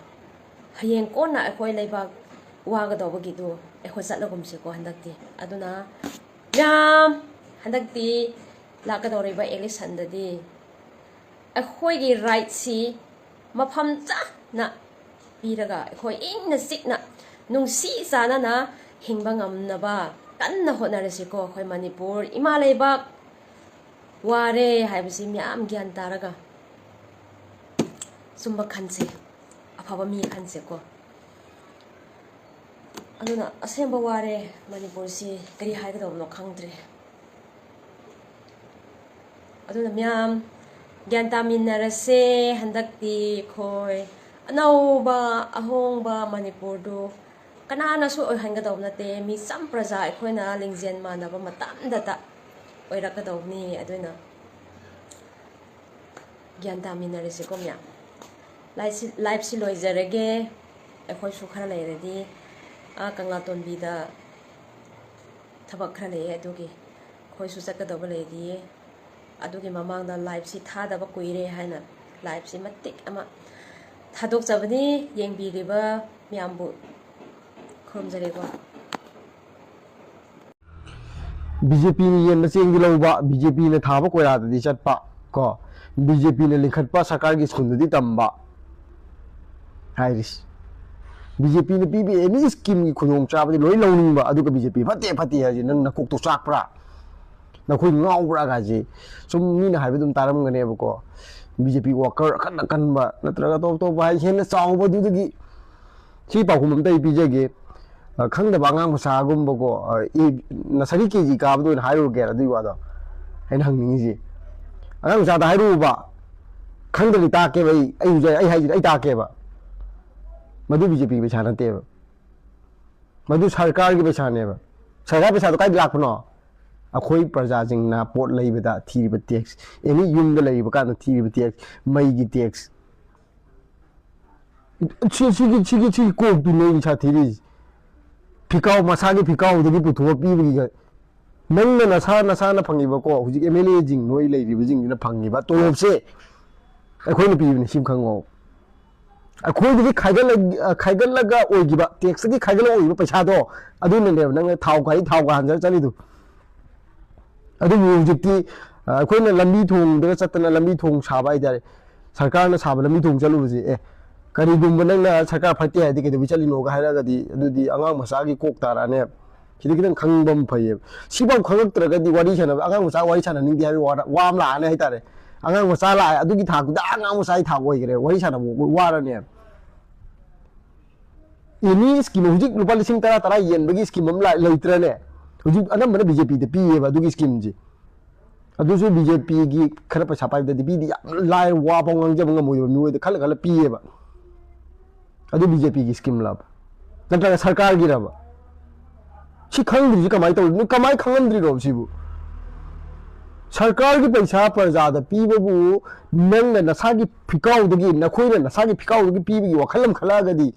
ꯍꯌꯦꯡ ꯀꯣꯟꯅ ꯑꯩꯈꯣꯏ ꯂꯩꯕꯥꯛ ꯋꯥꯒꯗꯧꯕꯒꯤꯗꯨ ꯑꯩꯈꯣꯏ ꯆꯠꯂꯒꯨꯝꯁꯤꯀꯣ ꯍꯟꯗꯛꯇꯤ꯫ ꯑꯗꯨꯅ ꯃꯌꯥꯝ, ꯍꯟꯗꯛꯇꯤ ꯂꯥꯛꯀꯗꯧꯔꯤꯕ ꯏꯂꯦꯛꯁꯟꯗꯗꯤ ꯑꯩꯈꯣꯏꯒꯤ ꯔꯥꯏꯠꯁꯤ ꯃꯐꯝ ꯆꯥꯅ ꯄꯤꯔꯒ ꯑꯩꯈꯣꯏ ꯏꯪꯅ ꯆꯤꯛꯅ ꯅꯨꯡꯁꯤ ꯆꯥꯟꯅꯅ ꯍꯤꯡꯕ ꯉꯝꯅꯕ ꯀꯟꯅ ꯍꯣꯠꯅꯔꯁꯤꯀꯣ꯫ ꯑꯩꯈꯣꯏ ꯃꯅꯤꯄꯨꯔ ꯏꯃꯥ ꯂꯩꯕꯥꯛ ꯋꯥꯔꯦ ꯍꯥꯏꯕꯁꯤ ꯃꯌꯥꯝ ꯒ꯭ꯌꯥꯟ ꯇꯥꯔꯒ ꯆꯨꯝꯕ ꯈꯟꯁꯦ, ꯑꯐꯕ ꯃꯤ ꯈꯟꯁꯦꯀꯣ꯫ ꯑꯗꯨꯅ ꯑꯁꯦꯡꯕ ꯋꯥꯔꯦ ꯃꯅꯤꯄꯨꯔꯁꯤ, ꯀꯔꯤ ꯍꯥꯏꯒꯗꯧꯕꯅꯣ ꯈꯪꯗ꯭ꯔꯦ꯫ ꯑꯗꯨꯅ ꯃꯌꯥꯝ ꯒ꯭ꯌꯥꯟ ꯇꯥꯃꯤꯟꯅꯔꯁꯦ꯫ ꯍꯟꯗꯛꯇꯤ ꯑꯩꯈꯣꯏ ꯑꯅꯧꯕ ꯑꯍꯣꯡꯕ ꯃꯅꯤꯄꯨꯔꯗꯨ ꯀꯅꯥꯅꯁꯨ ꯑꯣꯏꯍꯟꯒꯗꯧꯕ ꯅꯠꯇꯦ꯫ ꯃꯤꯆꯝ ꯄ꯭ꯔꯖꯥ ꯑꯩꯈꯣꯏꯅ ꯂꯤꯡꯖꯦꯜ ꯃꯥꯟꯅꯕ ꯃꯇꯝꯗꯇ ꯑꯣꯏꯔꯛꯀꯗꯧꯕꯅꯤ꯫ ꯑꯗꯨꯅ ꯒ꯭ꯌꯥꯟ ꯇꯥꯃꯤꯟꯅꯔꯁꯤꯀꯣ ꯃꯌꯥꯝ꯫ ꯂꯥꯏꯐꯁꯤ, ꯂꯥꯏꯐꯁꯤ ꯂꯣꯏꯖꯔꯒꯦ꯫ ꯑꯩꯈꯣꯏꯁꯨ ꯈꯔ ꯂꯩꯔꯗꯤ ꯑꯥ ꯀꯪꯂꯥꯇꯣꯟꯕꯤꯗ ꯊꯕꯛ ꯈꯔ ꯂꯩꯌꯦ, ꯑꯗꯨꯒꯤ ꯑꯩꯈꯣꯏꯁꯨ ꯆꯠꯀꯗꯧꯕ ꯂꯩꯔꯤꯌꯦ꯫ ꯑꯗꯨꯒꯤ ꯃꯃꯥꯡꯗ ꯂꯥꯏꯐꯁꯤ ꯊꯥꯗꯕ ꯀꯨꯏꯔꯦ ꯍꯥꯏꯅ ꯂꯥꯏꯐꯁꯤ ꯃꯇꯤꯛ ꯑꯃ ꯊꯥꯗꯣꯛꯆꯕꯅꯤ꯫ ꯌꯦꯡꯕꯤꯔꯤꯕ ꯃꯌꯥꯝꯕꯨ ꯈꯨꯔꯨꯝꯖꯔꯤꯀꯣ꯫ ꯕꯤ ꯖꯦ ꯄꯤꯅ ꯌꯦꯟꯕ ꯆꯦꯡꯗꯤ ꯂꯧꯕ, ꯕꯤ ꯖꯦ ꯄꯤꯅ ꯊꯥꯕ ꯀꯣꯏꯂꯥꯗꯗꯤ ꯆꯠꯄ, ꯀꯣ, ꯕꯤ ꯖꯦ ꯄꯤꯅ ꯂꯤꯡꯈꯠꯄ ꯁꯔꯀꯥꯔꯒꯤ ꯁ꯭ꯀꯨꯜꯗꯗꯤ ꯇꯝꯕ ꯍꯥꯏꯔꯤꯁꯤ꯫ ꯕꯤ ꯖꯦ ꯄꯤꯅ ꯄꯤꯕ ꯑꯦꯅꯤ ꯁ꯭ꯀꯤꯝꯒꯤ ꯈꯨꯗꯣꯡꯆꯥꯕꯗꯤ ꯂꯣꯏ ꯂꯧꯅꯤꯡꯕ, ꯑꯗꯨꯒ ꯕꯤ ꯖꯦ ꯄꯤ ꯐꯠꯇꯦ ꯐꯠꯇꯦ ꯍꯥꯏꯁꯦ ꯅꯪ ꯅꯀꯣꯛꯇꯣ ꯆꯥꯛꯄ꯭ꯔꯥ? ꯅꯈꯣꯏ ꯉꯥꯎꯕ꯭ꯔꯥ ꯀꯥꯏꯁꯦ ꯁꯨꯝ ꯃꯤꯅ ꯍꯥꯏꯕ ꯑꯗꯨꯝ ꯇꯥꯔꯝꯒꯅꯦꯕꯀꯣ꯫ ꯕꯤ ꯖꯦ ꯄꯤ ꯋꯥꯀꯔ ꯑꯀꯟ ꯑꯀꯟꯕ ꯅꯠꯇ꯭ꯔꯒ ꯑꯇꯣꯞ ꯑꯇꯣꯞꯄ ꯍꯥꯏ ꯍꯦꯟꯅ ꯆꯥꯎꯕꯗꯨꯗꯒꯤ ꯁꯤ ꯄꯥꯎꯈꯨꯝ ꯑꯝꯇ ꯑꯩ ꯄꯤꯖꯒꯦ꯫ ꯑ, ꯈꯪꯗꯕ ꯑꯉꯥꯡ ꯃꯆꯥꯒꯨꯝꯕꯀꯣ, ꯑ, ꯑꯦ, ꯅꯁꯔꯤ ꯀꯦ ꯖꯤ ꯀꯥꯕꯗ ꯑꯣꯏꯅ ꯍꯥꯏꯔꯨꯔꯒꯦ ꯑꯗꯨꯒꯤ ꯋꯥꯗꯣ ꯑꯩꯅ ꯍꯪꯅꯤꯡꯉꯤꯁꯦ꯫ ꯑꯉꯥꯡ ꯃꯆꯥꯗ ꯍꯥꯏꯔꯨꯕ, ꯈꯪꯗ꯭ꯔꯗꯤ ꯇꯥꯛꯀꯦꯕ ꯑꯩ, ꯑꯩ ꯍꯧꯖꯤꯛ, ꯑꯩ ꯍꯥꯏꯁꯤꯗꯤ ꯑꯩ ꯇꯥꯛꯀꯦꯕ꯫ ꯃꯗꯨ ꯕꯤ ꯖꯦ ꯄꯤꯒꯤ ꯄꯩꯁꯥ ꯅꯠꯇꯦꯕ, ꯃꯗꯨ ꯁꯔꯀꯥꯔꯒꯤ ꯄꯩꯁꯥꯅꯦꯕ꯫ ꯁꯔꯀꯥꯔ ꯄꯩꯁꯥꯗꯣ ꯀꯥꯏꯗ ꯂꯥꯛꯄꯅꯣ? ꯑꯩꯈꯣꯏ ꯄ꯭ꯔꯖꯥꯁꯤꯡꯅ ꯄꯣꯠ ꯂꯩꯕꯗ ꯊꯤꯔꯤꯕ ꯇꯦꯛꯁ, ꯑꯦꯅꯤ ꯌꯨꯝꯗ ꯂꯩꯔꯤꯕ ꯀꯥꯟꯗ ꯊꯤꯔꯤꯕ ꯇꯦꯛꯁ, ꯃꯩꯒꯤ ꯇꯦꯛꯁ, ꯁꯤ-, ꯁꯤꯒꯤ, ꯁꯤꯒꯤ, ꯁꯤꯒꯤ ꯀꯣꯛꯇꯨꯅꯦ ꯑꯩ ꯏꯁꯥ ꯊꯤꯔꯤꯁꯦ꯫ ꯐꯤꯀꯥꯎ, ꯃꯁꯥꯒꯤ ꯐꯤꯀꯥꯎꯗꯒꯤ ꯄꯨꯊꯣꯛꯑ ꯄꯤꯕꯒꯤꯒ, ꯅꯪꯅ ꯅꯁꯥ ꯅꯁꯥꯅ ꯐꯪꯉꯤꯕꯀꯣ, ꯍꯧꯖꯤꯛ ꯑꯦꯝ ꯑꯦꯜ ꯑꯦꯁꯤꯡ ꯅꯣꯏ ꯂꯩꯔꯤꯕꯁꯤꯡꯁꯤꯅ ꯐꯪꯉꯤꯕ ꯇꯣꯂꯣꯞꯁꯦ ꯑꯩꯈꯣꯏꯅ ꯄꯤꯕꯅꯤ, ꯁꯤ ꯈꯪꯉꯣ꯫ ꯑꯩꯈꯣꯏꯗꯒꯤ ꯈꯥꯏꯒꯠꯂ-, ꯈꯥꯏꯒꯠꯂꯒ ꯑꯣꯏꯈꯤꯕ, ꯇꯦꯛꯁꯇꯒꯤ ꯈꯥꯏꯒꯠꯂꯒ ꯑꯣꯏꯈꯤꯕ ꯄꯩꯁꯥꯗꯣ, ꯑꯗꯨꯅꯅꯦꯕ ꯅꯪꯅ ꯊꯥꯎ ꯒꯥꯔꯤ ꯊꯥꯎꯒ ꯍꯥꯟꯖꯔ ꯆꯠꯂꯤꯗꯨ꯫ ꯑꯗꯨꯕꯨ ꯍꯧꯖꯤꯛꯇꯤ, ꯑ, ꯑꯩꯈꯣꯏꯅ ꯂꯝꯕꯤ ꯊꯣꯡꯗꯒ ꯆꯠꯇꯅ ꯂꯝꯕꯤ ꯊꯣꯡ ꯁꯥꯕ ꯍꯥꯏꯇꯥꯔꯦ, ꯁꯔꯀꯥꯔꯅ ꯁꯥꯕ ꯂꯝꯕꯤ ꯊꯣꯡ ꯆꯠꯂꯨꯕꯁꯦ, ꯑꯦ, ꯀꯔꯤꯒꯨꯝꯕ ꯅꯪꯅ ꯁꯔꯀꯥꯔ ꯐꯠꯇꯦ ꯍꯥꯏꯔꯗꯤ ꯀꯩꯗꯧꯕꯩ ꯆꯠꯂꯤꯅꯣꯒ ꯍꯥꯏꯔꯒꯗꯤ, ꯑꯗꯨꯗꯤ ꯑꯉꯥꯡ ꯃꯆꯥꯒꯤ ꯀꯣꯛ ꯇꯥꯔꯛꯑꯅꯦꯕ꯫ ꯁꯤꯗꯤ ꯈꯤꯇꯪ ꯈꯪꯕ ꯑꯃ ꯐꯩꯌꯦꯕ꯫ ꯁꯤꯐꯥꯎ ꯈꯪꯉꯛꯇ꯭ꯔꯒꯗꯤ ꯋꯥꯔꯤ ꯁꯥꯟꯅꯕ, ꯑꯉꯥꯡ ꯃꯆꯥ ꯋꯥꯔꯤ ꯁꯥꯟꯅꯅꯤꯡꯗꯦ ꯍꯥꯏꯕꯒꯤ ꯋꯥ, ꯋꯥ ꯑꯃ ꯂꯥꯛꯑꯅꯤ ꯍꯥꯏꯇꯥꯔꯦ꯫ ꯑꯉꯥꯡ ꯃꯆꯥ ꯂꯥꯛꯑꯦ, ꯑꯗꯨꯒꯤ ꯊꯥꯛꯇꯨꯗ ꯑꯉꯥꯡ ꯃꯆꯥꯒꯤ ꯊꯥꯛ ꯑꯣꯏꯈ꯭ꯔꯦ, ꯋꯥꯔꯤ ꯁꯥꯟꯅꯕ ꯋꯥꯔꯅꯦꯕ꯫ ꯑꯦꯅꯤ ꯁ꯭ꯀꯤꯝ, ꯍꯧꯖꯤꯛ ꯂꯨꯄꯥ ꯂꯤꯁꯤꯡ ꯇꯔꯥ ꯇꯔꯥ ꯌꯦꯟꯕꯒꯤ ꯁ꯭ꯀꯤꯝ ꯑꯃ ꯂꯥꯛ-, ꯂꯩꯇ꯭ꯔꯅꯦ? ꯍꯧꯖꯤꯛ ꯑꯅꯝꯕꯅ ꯕꯤ ꯖꯦ ꯄꯤꯗ ꯄꯤꯌꯦꯕ ꯑꯗꯨꯒꯤ ꯁ꯭ꯀꯤꯝꯁꯦ꯫ ꯑꯗꯨꯁꯨ ꯕꯤ ꯖꯦ ꯄꯤꯒꯤ ꯈꯔ ꯄꯩꯁꯥ ꯄꯥꯏꯕꯗꯗꯤ ꯄꯤꯗꯦ, ꯌꯥꯝ ꯂꯥꯏꯔ, ꯋꯥꯐꯥꯎ ꯉꯥꯡꯖꯕ ꯉꯝꯃꯣꯏꯗꯕ ꯃꯤꯑꯣꯏꯗ ꯈꯜꯂ ꯈꯜꯂ ꯄꯤꯌꯦꯕ꯫ ꯑꯗꯨ ꯕꯤ ꯖꯦ ꯄꯤꯒꯤ ꯁ꯭ꯀꯤꯝꯂꯕ? ꯅꯠꯇ꯭ꯔꯒ ꯁꯔꯀꯥꯔꯒꯤꯔꯕ? ꯁꯤ ꯈꯪꯗ꯭ꯔꯤꯁꯤ ꯀꯃꯥꯏꯅ ꯇꯧꯔꯤꯅꯣ? ꯀꯃꯥꯏꯅ ꯈꯪꯉꯝꯗ꯭ꯔꯤꯅꯣ ꯁꯤꯕꯨ? ꯁꯔꯀꯥꯔꯒꯤ ꯄꯩꯁꯥ ꯄ꯭ꯔꯖꯥꯗ ꯄꯤꯕꯕꯨ ꯅꯪꯅ ꯅꯁꯥꯒꯤ ꯐꯤꯀꯥꯎꯗꯒꯤ, ꯅꯈꯣꯏꯅ ꯅꯁꯥꯒꯤ ꯐꯤꯀꯥꯎꯗꯒꯤ ꯄꯤꯕꯒꯤ ꯋꯥꯈꯜ ꯑꯃ ꯈꯜꯂꯛꯑꯒꯗꯤ,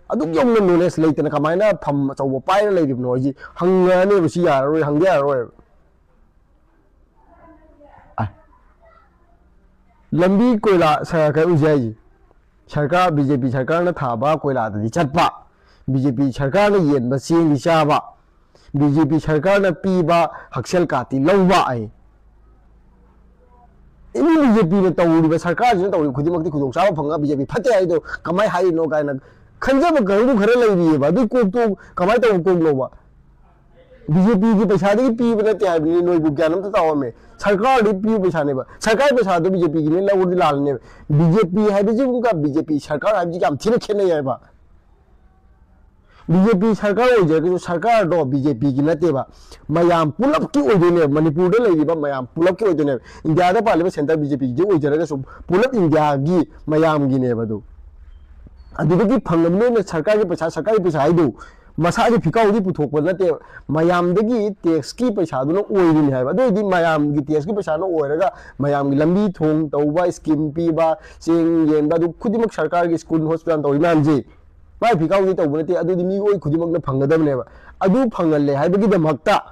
ꯑꯗꯨꯛ ꯌꯧꯅ ꯅꯣꯂꯦꯖ ꯂꯩꯇꯅ ꯀꯃꯥꯏꯅ ꯐꯝ ꯑꯆꯧꯕ ꯄꯥꯏꯔ ꯂꯩꯔꯤꯕꯅꯣ? ꯑꯩꯁꯤ ꯍꯪꯉꯛꯑꯅꯦꯕ, ꯁꯤ ꯌꯥꯔꯔꯣꯏ, ꯍꯪꯗ ꯌꯥꯔꯔꯣꯏꯕ꯫ ꯑ, ꯂꯝꯕꯤ ꯀꯣꯏꯂꯥ ꯁ-, ꯀꯩ ꯎꯖꯤ ꯍꯥꯏꯁꯦ? ꯁꯔꯀꯥꯔ, ꯕꯤ ꯖꯦ ꯄꯤ ꯁꯔꯀꯥꯔꯅ ꯊꯥꯕ ꯀꯣꯏꯂꯥꯗꯗꯤ ꯆꯠꯄ, ꯕꯤ ꯖꯦ ꯄꯤ ꯁꯔꯀꯥꯔꯅ ꯌꯦꯟꯕ ꯆꯦꯡꯗꯤ ꯆꯥꯕ, ꯕꯤ ꯖꯦ ꯄꯤ ꯁꯔꯀꯥꯔꯅ ꯄꯤꯕ ꯍꯛꯁꯦꯜ ꯀꯥꯠꯇꯤ ꯂꯧꯕ ꯑꯩ꯫ ꯑꯦꯅꯤ ꯕꯤ ꯖꯦ ꯄꯤꯅ ꯇꯧꯔꯤꯕ, ꯁꯔꯀꯥꯔꯁꯤꯅ ꯇꯧꯔꯤꯕ ꯈꯨꯗꯤꯡꯃꯛꯇꯤ ꯈꯨꯗꯣꯡꯆꯥꯕ ꯐꯪꯉꯒ ꯕꯤ ꯖꯦ ꯄꯤ ꯐꯠꯇꯦ ꯍꯥꯏꯗꯣ ꯀꯃꯥꯏꯅ ꯍꯥꯏꯔꯤꯅꯣ ꯀꯥꯏꯅ ꯈꯟꯖꯕ ꯀꯥꯡꯕꯨ ꯈꯔ ꯂꯩꯔꯤꯑꯕ꯫ ꯑꯗꯨꯏ ꯀꯣꯛꯇꯣ ꯀꯃꯥꯏꯅ ꯇꯧꯕ ꯀꯣꯛꯅꯣꯕ? ꯕꯤ ꯖꯦ ꯄꯤꯒꯤ ꯄꯩꯁꯥꯗꯒꯤ ꯄꯤꯕ ꯅꯠꯇꯦ ꯍꯥꯏꯕꯅꯤ, ꯅꯣꯏꯕꯨ ꯒ꯭ꯌꯥꯟ ꯑꯝꯇ ꯇꯥꯎꯑꯝꯃꯦ꯫ ꯁꯔꯀꯥꯔꯗꯒꯤ ꯄꯤꯕ ꯄꯩꯁꯥꯅꯦꯕ, ꯁꯔꯀꯥꯔꯒꯤ ꯄꯩꯁꯥꯗꯣ ꯕꯤ ꯖꯦ ꯄꯤꯒꯤꯅꯦ ꯂꯧꯔꯗꯤ ꯂꯥꯜꯂꯅꯦꯕ꯫ ꯕꯤ ꯖꯦ ꯄꯤ ꯍꯥꯏꯕꯁꯤꯒ ꯕꯤ ꯖꯦ ꯄꯤ ꯁꯔꯀꯥꯔ ꯍꯥꯏꯕꯁꯤ ꯌꯥꯝ ꯊꯤꯅ ꯈꯦꯠꯅꯩ ꯍꯥꯏꯕ꯫ ꯕꯤ ꯖꯦ ꯄꯤ ꯁꯔꯀꯥꯔ ꯑꯣꯏꯖꯔꯒꯁꯨ ꯁꯔꯀꯥꯔꯗꯣ ꯕꯤ ꯖꯦ ꯄꯤꯒꯤ ꯅꯠꯇꯦꯕ, ꯃꯌꯥꯝ ꯄꯨꯂꯞꯀꯤ ꯑꯣꯏꯗꯣꯏꯅꯦꯕ, ꯃꯅꯤꯄꯨꯔꯗ ꯂꯩꯔꯤꯕ ꯃꯌꯥꯝ ꯄꯨꯂꯞꯀꯤ ꯑꯣꯏꯗꯣꯏꯅꯦꯕ꯫ ꯏꯟꯗꯤꯌꯥꯗ ꯄꯥꯜꯂꯤꯕ ꯁꯦꯟꯇꯔ ꯕꯤ ꯖꯦ ꯄꯤꯒꯤ ꯑꯣꯏꯖꯔꯒꯁꯨ ꯄꯨꯂꯞ ꯏꯟꯗꯤꯌꯥꯒꯤ ꯃꯌꯥꯝꯒꯤꯅꯦꯕ ꯑꯗꯨ꯫ ꯑꯗꯨꯗꯒꯤ ꯐꯪꯉꯕꯅꯤꯅ ꯁꯔꯀꯥꯔꯒꯤ ꯄꯩꯁꯥ, ꯁꯔꯀꯥꯔꯒꯤ ꯄꯩꯁꯥ ꯍꯥꯏꯗꯨ ꯃꯁꯥꯒꯤ ꯐꯤꯀꯥꯎꯗꯤ ꯄꯨꯊꯣꯛꯄ ꯅꯠꯇꯦꯕ, ꯃꯌꯥꯝꯗꯒꯤ ꯇꯦꯛꯁꯀꯤ ꯄꯩꯁꯥꯗꯨꯅ ꯑꯣꯏꯔꯤꯅꯤ ꯍꯥꯏꯕ꯫ ꯑꯗꯨ ꯑꯣꯏꯔꯗꯤ ꯃꯌꯥꯝꯒꯤ ꯇꯦꯛꯁꯀꯤ ꯄꯩꯁꯥꯅ ꯑꯣꯏꯔꯒ ꯃꯌꯥꯝꯒꯤ ꯂꯝꯕꯤ ꯊꯣꯡ ꯇꯧꯕ, ꯁ꯭ꯀꯤꯝ ꯄꯤꯕ, ꯆꯦꯡ ꯌꯦꯟꯕ, ꯑꯗꯨ ꯈꯨꯗꯤꯡꯃꯛ ꯁꯔꯀꯥꯔꯒꯤ ꯁ꯭ꯀꯨꯜ ꯍꯣꯁꯄꯤꯇꯥꯜ ꯇꯧꯔꯤ ꯃꯌꯥꯝꯁꯦ ꯃꯥꯏ ꯐꯤꯀꯥꯎꯗꯤ ꯇꯧꯕ ꯅꯠꯇꯦ꯫ ꯑꯗꯨꯗꯤ ꯃꯤꯑꯣꯏ ꯈꯨꯗꯤꯡꯃꯛꯅ ꯐꯪꯒꯗꯕꯅꯦꯕ꯫ ꯑꯗꯨ ꯐꯪꯍꯜꯂꯦ ꯍꯥꯏꯕꯒꯤꯗꯃꯛꯇ,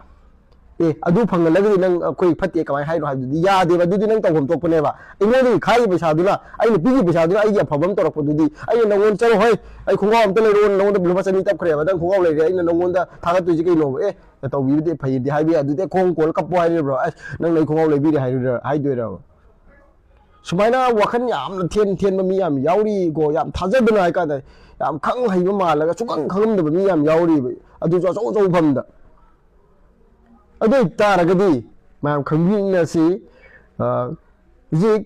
ꯑꯦ, ꯑꯗꯨ ꯐꯪꯍꯜꯂꯒꯗꯤ ꯅꯪ ꯑꯩꯈꯣꯏ ꯐꯠꯇꯦ ꯀꯃꯥꯏꯅ ꯍꯥꯏꯅꯣ ꯍꯥꯏꯕꯗꯨꯗꯤ ꯌꯥꯗꯦꯕ꯫ ꯑꯗꯨꯗꯤ ꯅꯪ ꯇꯧꯐꯝ ꯊꯣꯛꯄꯅꯦꯕ꯫ ꯑꯩꯉꯣꯟꯗꯒꯤ ꯈꯥꯏꯔꯤꯕ ꯄꯩꯁꯥꯗꯨꯅ, ꯑꯩꯅ ꯄꯤꯈꯤꯕ ꯄꯩꯁꯥꯗꯨꯅ ꯑꯩꯒꯤ ꯑꯐꯕ ꯑꯃ ꯇꯧꯔꯛꯄꯗꯨꯗꯤ, ꯑꯩꯅ ꯅꯪꯉꯣꯟꯗ "ꯆꯠꯂꯣ ꯍꯣꯏ, ꯑꯩ ꯈꯣꯡꯒ꯭ꯔꯥꯎ ꯑꯝꯇ ꯂꯩꯔꯛꯑꯣ", ꯅꯪꯉꯣꯟꯗ ꯂꯨꯄꯥ ꯆꯅꯤ ꯇꯞꯈ꯭ꯔꯦꯕ, ꯅꯪ ꯈꯣꯡꯒ꯭ꯔꯥꯎ ꯂꯩꯔꯦ, ꯑꯩꯅ ꯅꯪꯉꯣꯟꯗ ꯊꯥꯒꯠꯇꯣꯏꯁꯦ ꯀꯩꯅꯣꯕ? "ꯑꯦ, ꯇꯧꯕꯤꯕꯗꯤ ꯐꯩꯗꯤ" ꯍꯥꯏꯕ ꯌꯥꯏ꯫ ꯑꯗꯨꯗꯤ ꯈꯣꯡ ꯀꯣꯜꯂ ꯀꯞꯄꯣ ꯍꯥꯏꯔꯤꯕ꯭ꯔꯣ? "ꯑꯁ, ꯅꯪꯅ ꯑꯩ ꯈꯣꯡꯒ꯭ꯔꯥꯎ ꯂꯩꯕꯤꯔꯦ" ꯍꯥꯏꯔꯣꯏꯗ꯭ꯔꯥ, ꯍꯥꯏꯗꯣꯏꯔꯕ? ꯁꯨꯃꯥꯏꯅ ꯋꯥꯈꯜ ꯌꯥꯝꯅ ꯊꯦꯟ ꯊꯦꯟꯕ ꯃꯤ ꯌꯥꯝ ꯌꯥꯎꯔꯤꯀꯣ, ꯌꯥꯝ ꯊꯥꯖꯗꯅ ꯍꯥꯏꯀꯥꯟꯗ, ꯌꯥꯝ ꯈꯪ ꯍꯩꯕ ꯃꯥꯜꯂꯒ ꯁꯨꯈꯪ ꯈꯪꯉꯝꯗꯕ ꯃꯤ ꯌꯥꯝ ꯌꯥꯎꯔꯤꯕ, ꯑꯗꯨꯁꯨ ꯑꯆꯧ ꯑꯆꯧꯕ ꯐꯝꯗ꯫ ꯑꯗꯨ ꯑꯣꯏ ꯇꯥꯔꯒꯗꯤ ꯃꯌꯥꯝ ꯈꯪꯃꯤꯟꯅꯁꯤ꯫ ꯑ, ꯍꯧꯖꯤꯛ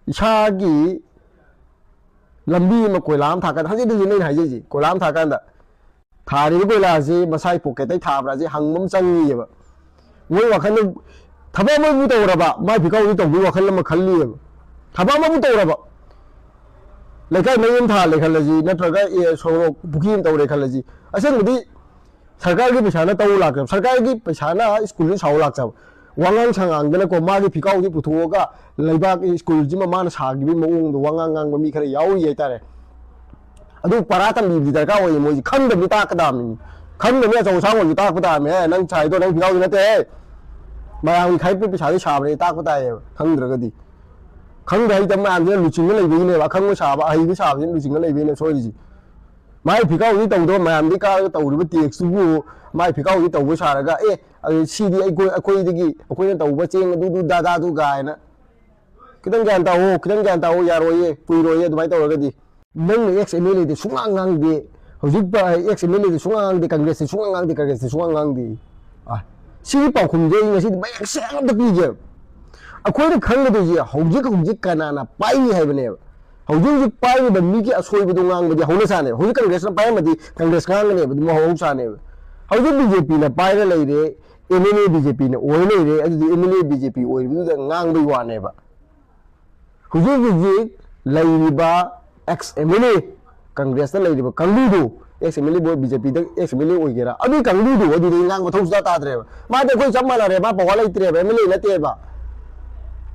ꯏꯁꯥꯒꯤ ꯂꯝꯕꯤ ꯑꯃ ꯀꯣꯏꯂꯥ ꯑꯃ ꯊꯥꯀꯥꯟꯗ, ꯍꯧꯖꯤꯛ ꯍꯧꯖꯤꯛ ꯑꯩꯅ ꯍꯥꯏꯖꯩꯁꯦ, ꯀꯣꯏꯂꯥ ꯑꯃ ꯊꯥꯀꯥꯟꯗ ꯊꯥꯔꯤꯕ ꯀꯣꯏꯂꯥꯁꯤ ꯃꯁꯥꯒꯤ ꯄꯣꯀꯦꯠꯇꯩ ꯊꯥꯕ꯭ꯔꯥꯁꯤ ꯍꯪꯕ ꯑꯃ ꯆꯪꯉꯤꯑꯕ꯫ ꯃꯣꯏ ꯋꯥꯈꯜꯗ ꯊꯕꯛ ꯑꯃꯕꯨ ꯇꯧꯔꯕ, ꯃꯥꯏ ꯐꯤꯀꯥꯎꯗꯤ ꯇꯧꯕꯒꯤ ꯋꯥꯈꯜ ꯑꯃ ꯈꯜꯂꯤꯑꯕ꯫ ꯊꯕꯛ ꯑꯃꯕꯨ ꯇꯧꯔꯕ, ꯂꯩꯀꯥꯏ ꯃꯩ ꯑꯃ ꯊꯥꯜꯂꯦ ꯈꯜꯂꯁꯤ, ꯅꯠꯇ꯭ꯔꯒ, ꯑꯦ, ꯁꯣꯔꯣꯛ, ꯄꯨꯈ꯭ꯔꯤ ꯑꯃ ꯇꯧꯔꯦ ꯈꯜꯂꯁꯤ, ꯑꯁꯦꯡꯕꯗꯤ ꯁꯔꯀꯥꯔꯒꯤ ꯄꯩꯁꯥꯅ ꯇꯧ ꯂꯥꯛꯆꯕ, ꯁꯔꯀꯥꯔꯒꯤ ꯄꯩꯁꯥꯅ ꯁ꯭ꯀꯨꯜꯁꯤ ꯁꯥꯎ ꯂꯥꯛꯆꯕ, ꯋꯥꯉꯥꯡ ꯁꯉꯥꯡꯗꯅꯀꯣ, ꯃꯥꯒꯤ ꯐꯤꯀꯥꯎꯗꯤ ꯄꯨꯊꯣꯛꯑꯒ ꯂꯩꯕꯥꯛ ꯁ꯭ꯀꯨꯜꯁꯤꯃ ꯃꯥꯅ ꯁꯥꯈꯤꯕꯒꯤ ꯃꯑꯣꯡꯗꯣ ꯋꯥꯉꯥꯡ ꯉꯥꯡꯕ ꯃꯤ ꯈꯔ ꯌꯥꯎꯔꯤ ꯍꯥꯏꯇꯥꯔꯦ꯫ ꯑꯗꯨ ꯄꯔꯥ ꯇꯝꯕꯤꯕꯗꯤ ꯗꯔꯀꯥꯔ ꯑꯣꯏꯌꯦ꯫ ꯃꯣꯏꯁꯦ ꯈꯪꯗꯕꯗꯤ ꯇꯥꯛꯀꯗꯕꯅꯤ꯫ ꯈꯪꯗꯕꯅꯤ ꯑꯆꯧ ꯑꯁꯥꯡ ꯑꯣꯏꯔꯁꯨ ꯇꯥꯛꯄ ꯇꯥꯕꯅꯤ꯫ "ꯑꯦ, ꯅꯪ ꯁꯥꯏꯗꯣ ꯅꯪ ꯐꯤꯀꯥꯎꯗꯤ ꯅꯠꯇꯦ, ꯃꯌꯥꯝꯒꯤ ꯈꯥꯏꯄ ꯄꯩꯁꯥꯗꯤ ꯁꯥꯕꯅꯦ" ꯇꯥꯛꯄ ꯇꯥꯏꯌꯦꯕ, ꯈꯪꯗ꯭ꯔꯒꯗꯤ꯫ ꯈꯪꯗꯦ ꯍꯥꯏꯗꯤ ꯃꯌꯥꯝꯁꯤꯅ ꯂꯨꯆꯤꯡꯉ ꯂꯩꯕꯒꯤꯅꯦꯕ, ꯑꯈꯪꯕ ꯁꯥꯕ, ꯑꯍꯩꯕ ꯁꯥꯕꯁꯤꯅ ꯂꯨꯆꯤꯡꯉ ꯂꯩꯕꯒꯤꯅꯦ ꯁꯣꯏꯔꯤꯁꯤ꯫ ꯃꯥꯏ ꯐꯤꯀꯥꯎꯗꯤ ꯇꯧꯗꯕ, ꯃꯌꯥꯝꯗꯤ ꯀꯥꯔꯒ ꯇꯧꯔꯤꯕ ꯇꯦꯛꯁꯇꯨꯕꯨ ꯃꯥꯏ ꯐꯤꯀꯥꯎꯗꯤ ꯇꯧꯕ ꯁꯥꯔꯒ, "ꯑꯦ, ꯑꯗꯨ ꯁꯤꯗꯤ ꯑꯩꯈꯣꯏ, ꯑꯩꯈꯣꯏꯗꯒꯤ, ꯑꯩꯈꯣꯏꯅ ꯇꯧꯕ ꯆꯦꯡ ꯑꯗꯨꯗꯨ ꯗꯥꯗꯥꯗꯨ" ꯀꯥꯏꯅ꯫ ꯈꯤꯇꯪ ꯒ꯭ꯌꯥꯟ ꯇꯥꯑꯣ, ꯈꯤꯇꯪ ꯒ꯭ꯌꯥꯟ ꯇꯥꯑꯣ, ꯌꯥꯔꯣꯏꯌꯦ, ꯀꯨꯏꯔꯣꯏꯌꯦ ꯑꯗꯨꯃꯥꯏꯅ ꯇꯧꯔꯒꯗꯤ꯫ ꯅꯪꯅ ꯑꯦꯛꯁ ꯑꯦꯝ ꯑꯦꯜ ꯑꯦꯗꯤ ꯁꯨꯡꯉꯥꯡ ꯉꯥꯡꯗꯦ, ꯍꯧꯖꯤꯛ ꯑꯦꯛꯁ ꯑꯦꯝ ꯑꯦꯜ ꯑꯦꯗꯤ ꯁꯨꯡꯉꯥꯡ ꯉꯥꯡꯗꯦ, ꯀꯪꯒ꯭ꯔꯦꯁꯇꯤ ꯁꯨꯡꯉꯥꯡ ꯉꯥꯡꯗꯦ, ꯀꯪꯒ꯭ꯔꯦꯁꯇꯤ ꯁꯨꯡꯉꯥꯡ ꯉꯥꯡꯗꯦ꯫ ꯑ, ꯁꯤꯒꯤ ꯄꯥꯎꯈꯨꯝꯁꯦ ꯑꯩ ꯉꯁꯤꯗꯤ ꯃꯌꯦꯛ ꯁꯦꯡꯅ ꯑꯝꯇ ꯄꯤꯒꯦ꯫ ꯑꯩꯈꯣꯏꯅ ꯈꯪꯒꯗꯣꯏꯁꯦ ꯍꯧꯖꯤꯛ ꯍꯧꯖꯤꯛ ꯀꯅꯥꯅ ꯄꯥꯏꯔꯤ ꯍꯥꯏꯕꯅꯦꯕ꯫ ꯍꯧꯖꯤꯛ ꯍꯧꯖꯤꯛ ꯄꯥꯏꯔꯤꯕ ꯃꯤꯒꯤ ꯑꯁꯣꯏꯕꯗꯣ ꯉꯥꯡꯕꯗꯤ ꯍꯧꯅ ꯁꯥꯅꯦꯕ꯫ ꯍꯧꯖꯤꯛ ꯀꯪꯒ꯭ꯔꯦꯁꯅ ꯄꯥꯏꯔꯝꯃꯗꯤ ꯀꯪꯒ꯭ꯔꯦꯁ ꯉꯥꯡꯒꯅꯦꯕ, ꯑꯗꯨꯝ ꯃꯍꯧꯁꯥꯅꯦꯕ꯫ ꯍꯧꯖꯤꯛ ꯕꯤ ꯖꯦ ꯄꯤꯅ ꯄꯥꯏꯔ ꯂꯩꯔꯦ, M L A B J ꯄꯤꯅ ꯑꯣꯏ ꯂꯩꯔꯦ, ꯑꯗꯨꯗꯤ M L A B J P ꯑꯣꯏꯔꯤꯕꯗꯨꯗ ꯉꯥꯡꯕꯩ ꯋꯥꯅꯦꯕ꯫ ꯍꯧꯖꯤꯛ ꯍꯧꯖꯤꯛ ꯂꯩꯔꯤꯕ ꯑꯦꯛꯁ ꯑꯦꯝ ꯑꯦꯜ ꯑꯦ, ꯀꯪꯒ꯭ꯔꯦꯁꯇ ꯂꯩꯔꯤꯕ ꯀꯥꯡꯕꯨꯗꯨ, ꯑꯦꯛꯁ ꯑꯦꯝ ꯑꯦꯜ ꯑꯦꯕꯨ ꯕꯤ ꯖꯦ ꯄꯤꯗ ꯑꯦꯛꯁ ꯑꯦꯝ ꯑꯦꯜ ꯑꯦ ꯑꯣꯏꯒꯦꯔꯥ, ꯑꯗꯨꯒꯤ ꯀꯥꯡꯕꯨꯗꯨ ꯑꯗꯨꯗꯤ ꯉꯥꯡꯕ ꯃꯊꯧ ꯁꯨꯡꯇꯥ ꯇꯥꯗ꯭ꯔꯦꯕ꯫ ꯃꯥꯗꯤ ꯑꯩꯈꯣꯏ ꯆꯞ ꯃꯥꯟꯅꯔꯦ, ꯃꯥ ꯄꯋꯥꯔ ꯂꯩꯇ꯭ꯔꯦꯕ, ꯑꯦꯝ ꯑꯦꯜ ꯑꯦ ꯅꯠꯇꯦꯕ꯫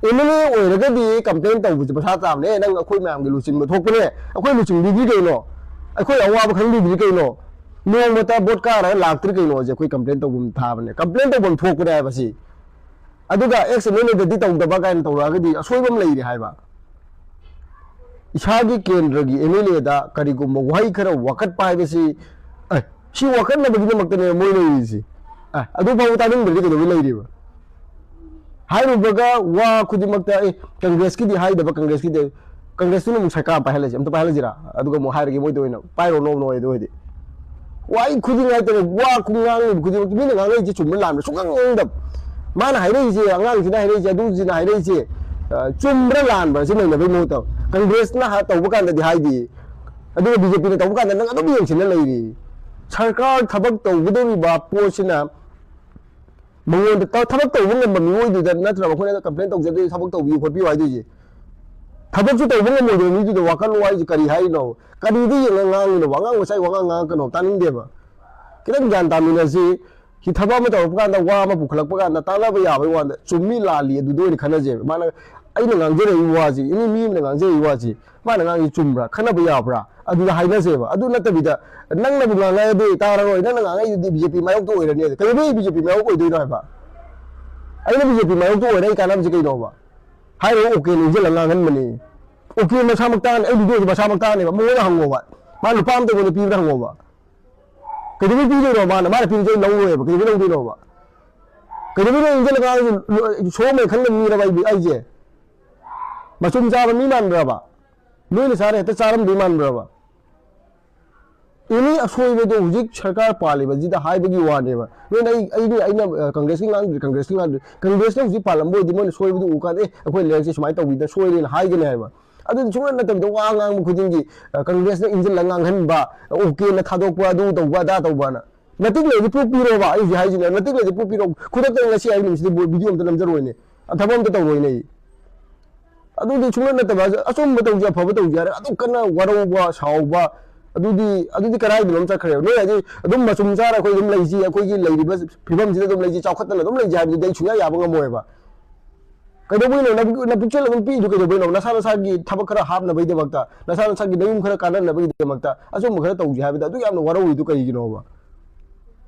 ꯑꯦꯝ ꯑꯦꯜ ꯑꯦ ꯑꯣꯏꯔꯒꯗꯤ ꯀꯝꯄ꯭ꯂꯦꯟ ꯇꯧꯕꯁꯦ ꯄꯩꯁꯥ ꯇꯥꯕꯅꯦ꯫ "ꯑꯦ, ꯅꯪ ꯑꯩꯈꯣꯏ ꯃꯌꯥꯝꯒꯤ ꯂꯨꯆꯤꯡꯕ ꯊꯣꯛꯄꯅꯦ, ꯑꯩꯈꯣꯏ ꯂꯨꯆꯤꯡꯕꯤꯗ꯭ꯔꯤ ꯀꯩꯅꯣ? ꯑꯩꯈꯣꯏ ꯑꯋꯥꯕ ꯈꯪꯕꯤꯗ꯭ꯔꯤ ꯀꯩꯅꯣ? ꯅꯣꯡꯃꯇ ꯚꯣꯠ ꯀꯥꯔꯒ ꯂꯥꯛꯇ꯭ꯔꯤ ꯀꯩꯅꯣꯁꯦ?" ꯑꯩꯈꯣꯏ ꯀꯝꯄ꯭ꯂꯦꯟ ꯇꯧꯐꯝ ꯊꯥꯕꯅꯦ, ꯀꯝꯄ꯭ꯂꯦꯟ ꯇꯧꯐꯝ ꯊꯣꯛꯄꯅꯦ ꯍꯥꯏꯕ ꯁꯤ꯫ ꯑꯗꯨꯒ ꯑꯦꯛꯁ ꯑꯦꯝ ꯑꯦꯜ ꯑꯦꯗꯗꯤ ꯇꯧꯗꯕ ꯀꯥꯏꯅ ꯇꯧꯔꯛꯑꯒꯗꯤ ꯑꯁꯣꯏꯕ ꯑꯃ ꯂꯩꯔꯦ ꯍꯥꯏꯕ꯫ ꯏꯁꯥꯒꯤ ꯀꯦꯟꯗ꯭ꯔꯒꯤ ꯑꯦꯝ ꯑꯦꯜ ꯑꯦꯗ ꯀꯔꯤꯒꯨꯝꯕ ꯋꯥꯍꯩ ꯈꯔ ꯋꯥꯀꯠꯄ ꯍꯥꯏꯕꯁꯤ, ꯑꯦ, ꯁꯤ ꯋꯥꯀꯠꯅꯕꯒꯤꯗꯃꯛꯇꯅꯦꯕ ꯃꯣꯏ ꯂꯩꯔꯤꯁꯦ꯫ ꯑꯦ, ꯑꯗꯨ ꯐꯥꯎꯕ ꯇꯥꯅꯤꯡꯗ꯭ꯔꯗꯤ ꯀꯩꯗꯧꯕꯩ ꯂꯩꯔꯤꯕ? ꯍꯥꯏꯔꯨꯕꯒ ꯋꯥ ꯈꯨꯗꯤꯡꯃꯛꯇ, "ꯑꯦ, ꯀꯪꯒ꯭ꯔꯦꯁꯀꯤꯗꯤ ꯍꯥꯏꯗꯕ, ꯀꯪꯒ꯭ꯔꯦꯁꯀꯤꯗꯤ, ꯀꯪꯒ꯭ꯔꯦꯁꯇꯨꯅ ꯑꯃꯨꯛ ꯁꯔꯀꯥꯔ ꯄꯥꯏꯍꯜꯂꯁꯤ, ꯑꯝꯇ ꯄꯥꯏꯍꯜꯂꯁꯤꯔꯥ?" ꯑꯗꯨꯒ ꯑꯃꯨꯛ ꯍꯥꯏꯔꯒꯦ ꯃꯣꯏꯗ ꯑꯣꯏꯅ, "ꯄꯥꯏꯔꯣ, ꯅꯣ, ꯅꯣ" ꯑꯗꯨ ꯑꯣꯏꯗꯤ꯫ ꯋꯥꯍꯩ ꯈꯨꯗꯤꯡ ꯍꯥꯏꯇꯥꯔꯦ, ꯋꯥ ꯈꯨꯉꯥꯡ ꯈꯨꯗꯤꯡꯃꯛꯇ ꯃꯤꯅ ꯉꯥꯡꯅꯔꯤꯁꯦ ꯆꯨꯝꯕ ꯂꯥꯟꯕ ꯁꯨꯡꯈꯪ ꯈꯪꯗꯕ꯫ ꯃꯥꯅ ꯍꯥꯏꯔꯛꯏꯁꯦ, ꯑꯉꯥꯡꯁꯤꯅ ꯍꯥꯏꯔꯛꯏꯁꯦ, ꯑꯗꯨꯁꯤꯅ ꯍꯥꯏꯔꯛꯏꯁꯦ, ꯑ, ꯆꯨꯝꯕ꯭ꯔꯥ ꯂꯥꯟꯕ꯭ꯔꯥ ꯁꯤ ꯅꯩꯅꯕꯒꯤ ꯃꯍꯨꯠꯇ, ꯀꯪꯒ꯭ꯔꯦꯁꯅ ꯍꯥ-, ꯇꯧꯕ ꯀꯥꯟꯗꯗꯤ ꯍꯥꯏꯗꯦ, ꯑꯗꯨꯒ ꯕꯤ ꯖꯦ ꯄꯤꯅ ꯇꯧꯕ ꯀꯥꯟꯗ ꯅꯪ ꯑꯗꯨꯝ ꯌꯦꯡꯁꯤꯟꯅ ꯂꯩꯔꯤ꯫ ꯁꯔꯀꯥꯔ ꯊꯕꯛ ꯇꯧꯒꯗꯧꯔꯤꯕ ꯄꯣꯠꯁꯤꯅ ꯃꯉꯣꯟꯗ ꯇ-, ꯊꯕꯛ ꯇꯧꯕ ꯉꯝꯕ ꯃꯤꯑꯣꯏꯗꯨꯗ ꯅꯠꯇ꯭ꯔꯕ ꯑꯩꯈꯣꯏꯅ ꯀꯝꯄ꯭ꯂꯦꯟ ꯇꯧꯖꯗꯣꯏ, ꯊꯕꯛ ꯇꯧꯕꯤꯌꯨ ꯈꯣꯠꯄꯤꯌꯨ ꯍꯥꯏꯗꯣꯏꯁꯦ? ꯊꯕꯛꯁꯨ ꯇꯧꯕ ꯉꯝꯃꯣꯏꯗꯕ ꯃꯤꯗꯨꯗ ꯋꯥꯈꯜ ꯋꯥꯔꯤꯁꯦ ꯀꯔꯤ ꯍꯥꯏꯔꯤꯅꯣ? ꯀꯔꯤꯗ ꯌꯦꯡꯉ ꯉꯥꯡꯉꯤꯅꯣꯕ? ꯑꯉꯥꯡ ꯃꯆꯥꯒꯤ ꯋꯥꯉꯥꯡ ꯉꯥꯡꯉꯛꯀꯅꯣ, ꯇꯥꯅꯤꯡꯗꯦꯕ꯫ ꯈꯤꯇꯪ ꯒ꯭ꯌꯥꯟ ꯇꯥꯃꯤꯟꯅꯁꯤ꯫ ꯁꯤ ꯊꯕꯛ ꯑꯃ ꯇꯧꯔꯛꯄ ꯀꯥꯟꯗ, ꯋꯥ ꯑꯃ ꯄꯨꯈꯠꯂꯛꯄ ꯀꯥꯟꯗ ꯇꯥꯟꯅꯕ ꯌꯥꯕꯒꯤ ꯋꯥꯗ, ꯆꯨꯝꯃꯤ ꯂꯥꯜꯂꯤ ꯑꯗꯨꯗ ꯑꯣꯏꯅ ꯈꯟꯅꯁꯦꯕ꯫ ꯃꯥꯅ, ꯑꯩꯅ ꯉꯥꯡꯖꯔꯛꯏ ꯋꯥꯁꯤ, ꯑꯦꯅꯤ ꯃꯤ ꯑꯃꯅ ꯉꯥꯡꯖꯔꯛꯏ ꯋꯥꯁꯤ, ꯃꯥꯅ ꯉꯥꯡꯉꯤ ꯆꯨꯝꯕ꯭ꯔꯥ? ꯈꯟꯅꯕ ꯌꯥꯕ꯭ꯔꯥ? ꯑꯗꯨꯗ ꯍꯥꯏꯅꯁꯦꯕ꯫ ꯑꯗꯨ ꯅꯠꯇꯕꯤꯗ, "ꯅꯪꯅꯕꯨ ꯉꯥꯡꯉꯛꯑꯗꯤ ꯇꯥꯔꯔꯣꯏ, ꯅꯪꯅ ꯉꯥꯡꯉꯛꯏꯗꯨꯗꯤ ꯕꯤ ꯖꯦ ꯄꯤ ꯃꯥꯌꯣꯛꯇ ꯑꯣꯏꯔꯅꯤ", ꯑꯗ ꯀꯩꯗꯧꯕꯩ ꯕꯤ ꯖꯦ ꯄꯤ ꯃꯥꯌꯣꯛ ꯑꯣꯏꯗꯣꯏꯅꯣ ꯍꯥꯏꯕ? ꯑꯩꯅ ꯕꯤ ꯖꯦ ꯄꯤ ꯃꯥꯌꯣꯛꯇ ꯑꯣꯏꯔ ꯑꯩ ꯀꯥꯟꯅꯕꯁꯦ ꯀꯩꯅꯣꯕ? ꯍꯥꯏꯔꯒ ꯑꯣ ꯀꯦꯅ ꯏꯟꯁꯤꯜꯂꯒ ꯉꯥꯡꯍꯟꯕꯅꯤ꯫ ꯑꯣ ꯀꯦ ꯃꯁꯥꯃꯛ ꯇꯥꯅꯤ, ꯑꯩ ꯚꯤꯗꯤꯑꯣꯁꯦ ꯃꯁꯥꯃꯛ ꯇꯥꯅꯦꯕ, ꯃꯉꯣꯟꯗ ꯍꯪꯉꯣꯕ꯫ ꯃꯥ ꯂꯨꯄꯥ ꯑꯃꯇ ꯑꯩꯉꯣꯟꯗ ꯄꯤꯕ꯭ꯔꯥ ꯍꯪꯉꯣꯕ꯫ ꯀꯩꯗꯧꯕꯩ ꯄꯤꯗꯣꯏꯅꯣ? ꯃꯥꯅ, ꯃꯥꯅ ꯄꯤꯔꯤꯁꯦ ꯑꯩ ꯂꯧꯔꯣꯏꯕ꯫ ꯀꯩꯗꯧꯕꯩ ꯂꯧꯗꯣꯏꯅꯣꯕ? ꯀꯩꯗꯧꯕꯩ ꯅꯪ ꯏꯟꯖꯜꯂꯒ ꯁꯣꯝꯃꯦ ꯈꯪꯗꯕ ꯃꯤꯔꯕ ꯑꯩ, ꯑꯩꯁꯦ? ꯃꯆꯨꯝ ꯆꯥꯕ ꯃꯤ ꯃꯥꯟꯕ꯭ꯔꯕ? ꯅꯣꯏꯅ ꯆꯥꯔ ꯍꯦꯛꯇ ꯆꯥꯔꯝꯗꯣꯏ ꯃꯥꯟꯕ꯭ꯔꯕ? ꯑꯦꯅꯤ ꯑꯁꯣꯏꯕꯗꯣ ꯍꯧꯖꯤꯛ ꯁꯔꯀꯥꯔ ꯄꯥꯜꯂꯤꯕꯁꯤꯗ ꯍꯥꯏꯕꯒꯤ ꯋꯥꯅꯦꯕ꯫ ꯅꯣꯏꯅ ꯑꯩ, ꯑꯩꯅ, ꯑꯩꯅ, ꯑ, ꯀꯪꯒ꯭ꯔꯦꯁꯀꯤ ꯉꯥꯡꯗ꯭ꯔꯤ, ꯀꯪꯒ꯭ꯔꯦꯁꯀꯤ ꯉꯥꯡꯗ꯭ꯔꯤ꯫ ꯀꯪꯒ꯭ꯔꯦꯁꯅ ꯍꯧꯖꯤꯛ ꯄꯥꯜꯂꯝꯕ ꯑꯣꯏꯗꯤ ꯃꯣꯏꯅ ꯁꯣꯏꯕꯗꯨ ꯎ ꯀꯥꯟꯗ, "ꯑꯦ, ꯑꯩꯈꯣꯏ ꯂꯩꯔꯛꯁꯦ ꯁꯨꯃꯥꯏꯅ ꯇꯧꯕꯤꯗ ꯁꯣꯏꯔꯦꯅ" ꯍꯥꯏꯒꯅꯤ ꯍꯥꯏꯕ꯫ ꯑꯗꯨꯗꯤ ꯁꯨꯡꯅꯠ ꯅꯠꯇꯕꯤꯗ ꯋꯥ ꯉꯥꯡꯕ ꯈꯨꯗꯤꯡꯒꯤ, ꯑ, ꯀꯪꯒ꯭ꯔꯦꯁꯅ ꯏꯟꯖꯤꯜꯂꯒ ꯉꯥꯡꯍꯟꯕ, ꯑꯣ ꯀꯦꯅ ꯊꯥꯗꯣꯛꯄ, ꯑꯗꯨ ꯇꯧꯕ, ꯑꯗꯥ ꯇꯧꯕꯅ꯫ ꯅꯇꯤꯛ ꯂꯩꯔꯗꯤ ꯄ꯭ꯔꯨꯐ ꯄꯤꯔꯣꯕ, ꯑꯩ ꯍꯧꯖꯤꯛ ꯍꯥꯏꯁꯤꯅꯦ, ꯅꯇꯤꯛ ꯂꯩꯔꯗꯤ ꯄ꯭ꯔꯨꯐ ꯄꯤꯔꯣ꯫ ꯈꯨꯗꯛꯇ ꯉꯁꯤ ꯑꯩ ꯅꯨꯃꯤꯠꯁꯤꯗ ꯕꯣ-, ꯚꯤꯗꯤꯑꯣ ꯑꯝꯇ ꯅꯝꯖꯔꯣꯏꯅꯦ, ꯊꯕꯛ ꯑꯝꯇ ꯇꯧꯔꯣꯏꯅꯦ ꯑꯩ꯫ ꯑꯗꯨꯗꯤ ꯁꯨꯡꯅꯠ ꯅꯠꯇꯕ, ꯑꯆꯨꯝꯕ ꯇꯧꯁꯤ, ꯑꯐꯕ ꯇꯧꯁꯤ ꯍꯥꯏꯔꯒ ꯑꯗꯨꯛ ꯀꯟꯅ ꯋꯥꯔꯧꯕ, ꯁꯥꯎꯕ, ꯑꯗꯨꯗꯤ ꯑꯗꯨꯗꯤ ꯀꯗꯥꯏꯗꯅꯣꯝ ꯆꯠꯈ꯭ꯔꯦꯕ꯫ ꯅꯣꯏ ꯍꯥꯏꯗꯤ ꯑꯗꯨꯝ ꯃꯆꯨꯝ ꯆꯥꯔ ꯑꯩꯈꯣꯏ ꯑꯗꯨꯝ ꯂꯩꯁꯤ, ꯑꯩꯈꯣꯏꯒꯤ ꯂꯩꯔꯤꯕ ꯐꯤꯕꯝꯁꯤꯗ ꯑꯗꯨꯝ ꯂꯩꯁꯤ, ꯆꯥꯎꯈꯠꯇꯅ ꯑꯗꯨꯝ ꯂꯩꯁꯤ ꯍꯥꯏꯕꯗꯨꯗꯤ ꯑꯩ ꯁꯨꯡꯌꯥ ꯌꯥꯕ ꯉꯝꯃꯣꯏꯕ꯫ ꯀꯩꯗꯧꯕꯩꯅꯣ ꯅꯕꯨꯛ-, ꯅꯄꯨꯛꯆꯦꯜ ꯑꯗꯨꯝ ꯄꯤꯛꯏꯗꯨ ꯀꯩꯗꯧꯕꯩꯅꯣ? ꯅꯁꯥ ꯅꯁꯥꯒꯤ ꯊꯕꯛ ꯈꯔ ꯍꯥꯞꯅꯕꯒꯤꯗꯃꯛꯇ, ꯅꯁꯥ ꯅꯁꯥꯒꯤ ꯅꯌꯨꯝ ꯈꯔ ꯀꯥꯟꯅꯅꯕꯒꯤꯗꯃꯛꯇ ꯑꯆꯨꯝꯕ ꯈꯔ ꯇꯧꯁꯤ ꯍꯥꯏꯕꯗ ꯑꯗꯨꯛ ꯌꯥꯝꯅ ꯋꯥꯔꯧꯔꯤꯗꯨ ꯀꯩꯒꯤꯅꯣꯕ?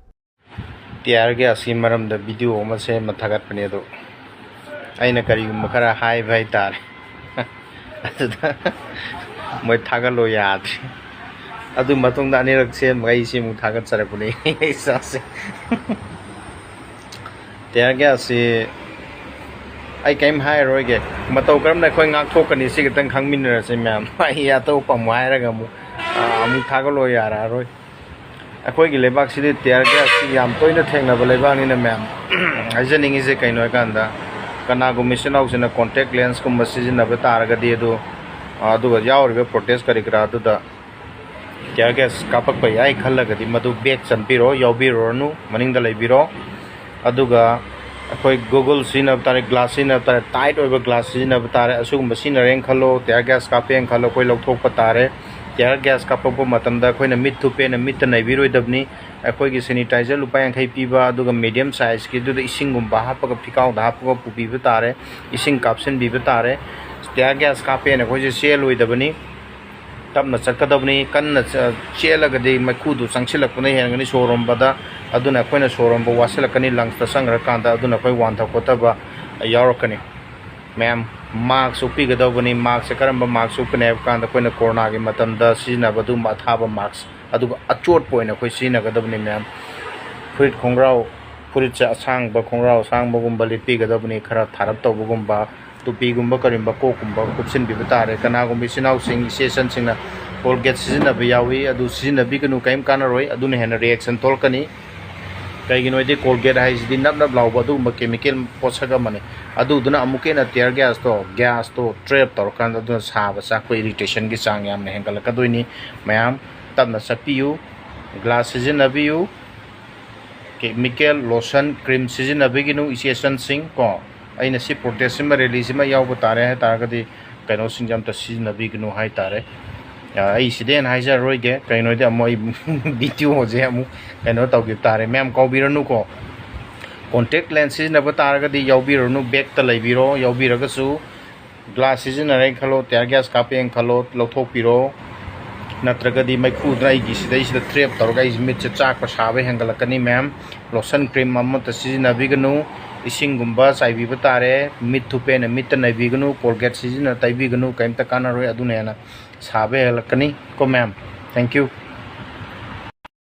Tear gasꯀꯤ ꯃꯔꯝꯗ video ꯑꯃ ꯁꯦꯝꯃ ꯊꯥꯒꯠꯄꯅꯦ, ꯑꯗꯣ ꯑꯩꯅ ꯀꯔꯤꯒꯨꯝꯕ ꯈꯔ ꯍꯥꯏꯕ ꯍꯥꯏꯇꯥꯔꯦ꯫ ꯑꯗꯨꯗ ꯃꯣꯏ ꯊꯥꯒꯠꯂꯣ ꯌꯥꯗ꯭ꯔꯦ꯫ ꯑꯗꯨ ꯃꯇꯨꯡꯗ ꯑꯅꯤꯔꯛ ꯁꯦꯝꯃꯒ ꯑꯩ ꯁꯤꯃꯨꯛ ꯊꯥꯒꯠꯆꯔꯛꯄꯅꯦ꯫ ꯏꯁꯥꯁꯦ꯫ Tear gasꯁꯤ ꯑꯩ ꯀꯔꯤꯝ ꯍꯥꯏꯔꯔꯣꯏꯒꯦ꯫ ꯃꯇꯧ ꯀꯔꯝꯅ ꯑꯩꯈꯣꯏ ꯉꯥꯛꯊꯣꯛꯀꯅꯤ, ꯁꯤ ꯈꯤꯇꯪ ꯈꯪꯃꯤꯟꯅꯔꯁꯤ ꯃꯌꯥꯝ꯫ ꯑꯩ ꯑꯇꯣꯞꯄ ꯑꯃꯨꯛ ꯍꯥꯏꯔꯒ ꯑꯃꯨꯛ, ꯑꯥ, ꯑꯃꯨꯛ ꯊꯥꯒꯠꯂꯣ ꯌꯥꯔꯛꯑꯔꯣꯏ꯫ ꯑꯩꯈꯣꯏꯒꯤ ꯂꯩꯕꯥꯛꯁꯤꯗꯤ tear gasꯁꯤ ꯌꯥꯝ ꯇꯣꯏꯅ ꯊꯦꯡꯅꯕ ꯂꯩꯕꯥꯛꯅꯤꯅ ꯃꯌꯥꯝ, ꯍꯥꯏꯖꯅꯤꯡꯉꯤꯁꯦ ꯀꯩꯅꯣ ꯍꯥꯏꯀꯥꯟꯗ, ꯀꯅꯥꯒꯨꯝꯕ ꯏꯆꯤꯟ ꯏꯅꯥꯎꯁꯤꯡꯅ contact lensꯀꯨꯝꯕ ꯁꯤꯖꯤꯟꯅꯕ ꯇꯥꯔꯒꯗꯤ ꯑꯗꯨ, ꯑꯗꯨꯒ ꯌꯥꯎꯔꯤꯕ protest ꯀꯔꯤ ꯀꯔꯥ ꯑꯗꯨꯗ tear gas ꯀꯥꯞꯄꯛꯄ ꯌꯥꯏ ꯈꯜꯂꯒꯗꯤ ꯃꯗꯨ back ꯆꯟꯕꯤꯔꯣ, ꯌꯥꯎꯕꯤꯔꯨꯔꯅꯨ, ꯃꯅꯤꯡꯗ ꯂꯩꯕꯤꯔꯣ꯫ ꯑꯗꯨꯒ ꯑꯩꯈꯣꯏ goggle ꯁꯤꯖꯤꯟꯅꯕ ꯇꯥꯔꯦ, glass ꯁꯤꯖꯤꯟꯅꯕ ꯇꯥꯔꯦ, tight ꯑꯣꯏꯕ glass ꯁꯤꯖꯤꯟꯅꯕ ꯇꯥꯔꯦ꯫ ꯑꯁꯤꯒꯨꯝꯕ ꯁꯤꯖꯤꯟꯅꯔꯦꯅ ꯈꯜꯂꯣ, tear gas ꯀꯥꯞꯄꯦꯅ ꯈꯜꯂꯣ, ꯑꯩꯈꯣꯏ ꯂꯧꯊꯣꯛꯄ ꯇꯥꯔꯦ꯫ Tear gas ꯀꯥꯞꯄꯛꯄ ꯃꯇꯝꯗ ꯑꯩꯈꯣꯏꯅ ꯃꯤꯠ ꯊꯨꯞꯄꯦꯅ ꯃꯤꯠꯇ ꯅꯩꯕꯤꯔꯣꯏꯗꯕꯅꯤ꯫ ꯑꯩꯈꯣꯏꯒꯤ sanitizer ꯂꯨꯄꯥ ꯌꯥꯡꯈꯩ ꯄꯤꯕ, ꯑꯗꯨꯒ medium sizeꯀꯤꯗꯨꯗ ꯏꯁꯤꯡꯒꯨꯝꯕ ꯍꯥꯞꯄꯒ, ꯐꯤꯀꯥꯎꯗ ꯍꯥꯞꯄꯒ ꯄꯨꯕꯤꯕ ꯇꯥꯔꯦ, ꯏꯁꯤꯡ ꯀꯥꯞꯁꯤꯟꯕꯤꯕ ꯇꯥꯔꯦ꯫ Tear gas ꯀꯥꯞꯄꯦꯅ ꯑꯩꯈꯣꯏꯁꯦ ꯆꯦꯜꯂꯣꯏꯗꯕꯅꯤ꯫ ꯇꯞꯅ ꯆꯠꯀꯗꯕꯅꯤ, ꯀꯟꯅ ꯆ-, ꯆꯦꯜꯂꯒꯗꯤ ꯃꯩꯈꯨꯗꯨ ꯆꯪꯁꯤꯜꯂꯛꯄꯅ ꯍꯦꯟꯒꯅꯤ ꯁꯣꯔ ꯍꯣꯟꯕꯗ, ꯑꯗꯨꯅ ꯑꯩꯈꯣꯏꯅ ꯁꯣꯔ ꯍꯣꯟꯕ ꯋꯥꯁꯤꯜꯂꯛꯀꯅꯤ, lungsꯇ ꯆꯪꯈ꯭ꯔꯀꯥꯟꯗ, ꯑꯗꯨꯅ ꯑꯩꯈꯣꯏ ꯋꯥꯟꯊ ꯈꯣꯠꯊꯕ ꯌꯥꯎꯔꯛꯀꯅꯤ꯫ ꯃꯌꯥꯝ, mask ꯎꯞꯄꯤꯒꯗꯧꯕꯅꯤ꯫ Maskꯁꯦ ꯀꯔꯝꯕ mask ꯎꯞꯀꯅꯤ ꯍꯥꯏꯕ ꯀꯥꯟꯗ, ꯑꯩꯈꯣꯏꯅ ꯀꯣꯔꯣꯅꯥꯒꯤ ꯃꯇꯝꯗ ꯁꯤꯖꯤꯟꯅꯕ ꯑꯗꯨꯒꯨꯝꯕ ꯑꯊꯥꯕ mask, ꯑꯗꯨꯒ ꯑꯆꯣꯠꯄ ꯑꯣꯏꯅ ꯑꯩꯈꯣꯏ ꯁꯤꯖꯤꯟꯅꯒꯗꯕꯅꯤ ꯃꯌꯥꯝ꯫ ꯐꯨꯔꯤꯠ ꯈꯣꯡꯒ꯭ꯔꯥꯎ, ꯐꯨꯔꯤꯠꯁꯦ ꯑꯁꯥꯡꯕ, ꯈꯣꯡꯒ꯭ꯔꯥꯎ ꯑꯁꯥꯡꯕꯒꯨꯝꯕ ꯂꯤꯠꯄꯤꯒꯗꯕꯅꯤ, ꯈꯔ ꯊꯥꯔꯞ ꯇꯧꯕꯒꯨꯝꯕ, ꯇꯨꯄꯤꯒꯨꯝꯕ ꯀꯔꯤꯒꯨꯝꯕ ꯀꯣꯛꯀꯨꯝꯕ ꯀꯨꯞꯁꯤꯟꯕꯤꯕ ꯇꯥꯔꯦ꯫ ꯀꯅꯥꯒꯨꯝꯕ ꯏꯆꯤꯟ ꯏꯅꯥꯎꯁꯤꯡ, ꯏꯆꯦ ꯏꯆꯟꯁꯤꯡꯅ Colgate ꯁꯤꯖꯤꯟꯅꯕ ꯌꯥꯎꯏ, ꯑꯗꯨ ꯁꯤꯖꯤꯟꯅꯕꯤꯒꯅꯨ, ꯀꯔꯤꯝ ꯀꯥꯟꯅꯔꯣꯏ, ꯑꯗꯨꯅ ꯍꯦꯟꯅ reaction ꯊꯣꯛꯂꯛꯀꯅꯤ꯫ ꯀꯩꯒꯤꯅꯣ ꯍꯥꯏꯗꯤ Colgate ꯍꯥꯏꯁꯤꯗꯤ ꯅꯞ ꯅꯞ ꯂꯥꯎꯕ ꯑꯗꯨꯒꯨꯝꯕ chemical ꯄꯣꯠꯁꯛ ꯑꯃꯅꯤ꯫ ꯑꯗꯨꯗꯨꯅ ꯑꯃꯨꯛꯀ ꯍꯦꯟꯅ tear gasꯇꯣ, gasꯇꯣ trap ꯇꯧꯔꯀꯥꯟꯗ ꯑꯗꯨꯅ ꯁꯥꯕ ꯆꯥꯛꯄ, irritationꯒꯤ ꯆꯥꯡ ꯌꯥꯝꯅ ꯍꯦꯟꯒꯠꯂꯛꯀꯗꯣꯏꯅꯤ꯫ ꯃꯌꯥꯝ ꯇꯞꯅ ꯆꯠꯄꯤꯌꯨ, glass ꯁꯤꯖꯤꯟꯅꯕꯤꯌꯨ, chemical, lotion, cream ꯁꯤꯖꯤꯟꯅꯕꯤꯒꯅꯨ ꯏꯆꯦ ꯏꯆꯟꯁꯤꯡ ꯀꯣ꯫ ꯑꯩꯅ ꯁꯤ protestꯁꯤꯃ, rallyꯁꯤꯃ ꯌꯥꯎꯕ ꯇꯥꯔꯦ ꯍꯥꯏ ꯇꯥꯔꯒꯗꯤ ꯀꯩꯅꯣꯁꯤꯡꯁꯦ ꯑꯝꯇ ꯁꯤꯖꯤꯟꯅꯕꯤꯒꯅꯨ ꯍꯥꯏ ꯇꯥꯔꯦ꯫ ꯑꯩ ꯁꯤꯗꯩ ꯍꯦꯟꯅ ꯍꯥꯏꯖꯔꯔꯣꯏꯒꯦ, ꯀꯩꯅꯣꯗꯤ ꯑꯃꯨꯛ ꯑꯩ ꯚꯤꯗꯤꯑꯣꯁꯦ ꯑꯃꯨꯛ ꯀꯩꯅꯣ ꯇꯧꯈꯤꯕ ꯇꯥꯔꯦ꯫ ꯃꯌꯥꯝ ꯀꯥꯎꯕꯤꯔꯅꯨꯀꯣ, ꯀꯣꯟꯇꯦꯛ ꯂꯦꯟꯁ ꯁꯤꯖꯤꯟꯅꯕ ꯇꯥꯔꯒꯗꯤ ꯌꯥꯎꯕꯤꯔꯨꯔꯅꯨ, ꯕꯦꯛꯇ ꯂꯩꯕꯤꯔꯣ꯫ ꯌꯥꯎꯕꯤꯔꯒꯁꯨ ꯒ꯭ꯂꯥꯁ ꯁꯤꯖꯤꯟꯅꯔꯦꯅ ꯈꯜꯂꯣ, ꯇꯤꯌꯔ ꯒ꯭ꯌꯥꯁ ꯀꯥꯞꯄꯦꯅ ꯈꯜꯂꯣ, ꯂꯧꯊꯣꯛꯄꯤꯔꯣ꯫ ꯅꯠꯇ꯭ꯔꯒꯗꯤ ꯃꯩꯈꯨꯗꯨꯅ ꯑꯩꯒꯤ ꯁꯤꯗꯩꯁꯤꯗ ꯇ꯭ꯔꯦꯞ ꯇꯧꯔꯒ ꯑꯩꯁꯦ ꯃꯤꯠꯁꯦ ꯆꯥꯛꯄ ꯁꯥꯕ ꯍꯦꯟꯒꯠꯂꯛꯀꯅꯤ ꯃꯌꯥꯝ꯫ ꯂꯣꯁꯟ ꯀ꯭ꯔꯤꯝ ꯑꯃꯠꯇ ꯁꯤꯖꯤꯟꯅꯕꯤꯒꯅꯨ, ꯏꯁꯤꯡꯒꯨꯝꯕ ꯆꯥꯏꯕꯤꯕ ꯇꯥꯔꯦ꯫ ꯃꯤꯠ ꯊꯨꯞꯄꯦꯅ ꯃꯤꯠꯇ ꯅꯩꯕꯤꯒꯅꯨ, ꯀꯣꯜꯒꯦꯠ ꯁꯤꯖꯤꯟꯅ ꯇꯩꯕꯤꯒꯅꯨ, ꯀꯔꯤꯝꯇ ꯀꯥꯟꯅꯔꯣꯏ, ꯑꯗꯨꯅ ꯍꯦꯟꯅ ꯁꯥꯕ ꯍꯦꯜꯂꯛꯀꯅꯤ ꯀꯣ ꯃꯌꯥꯝ꯫ Thank you꯫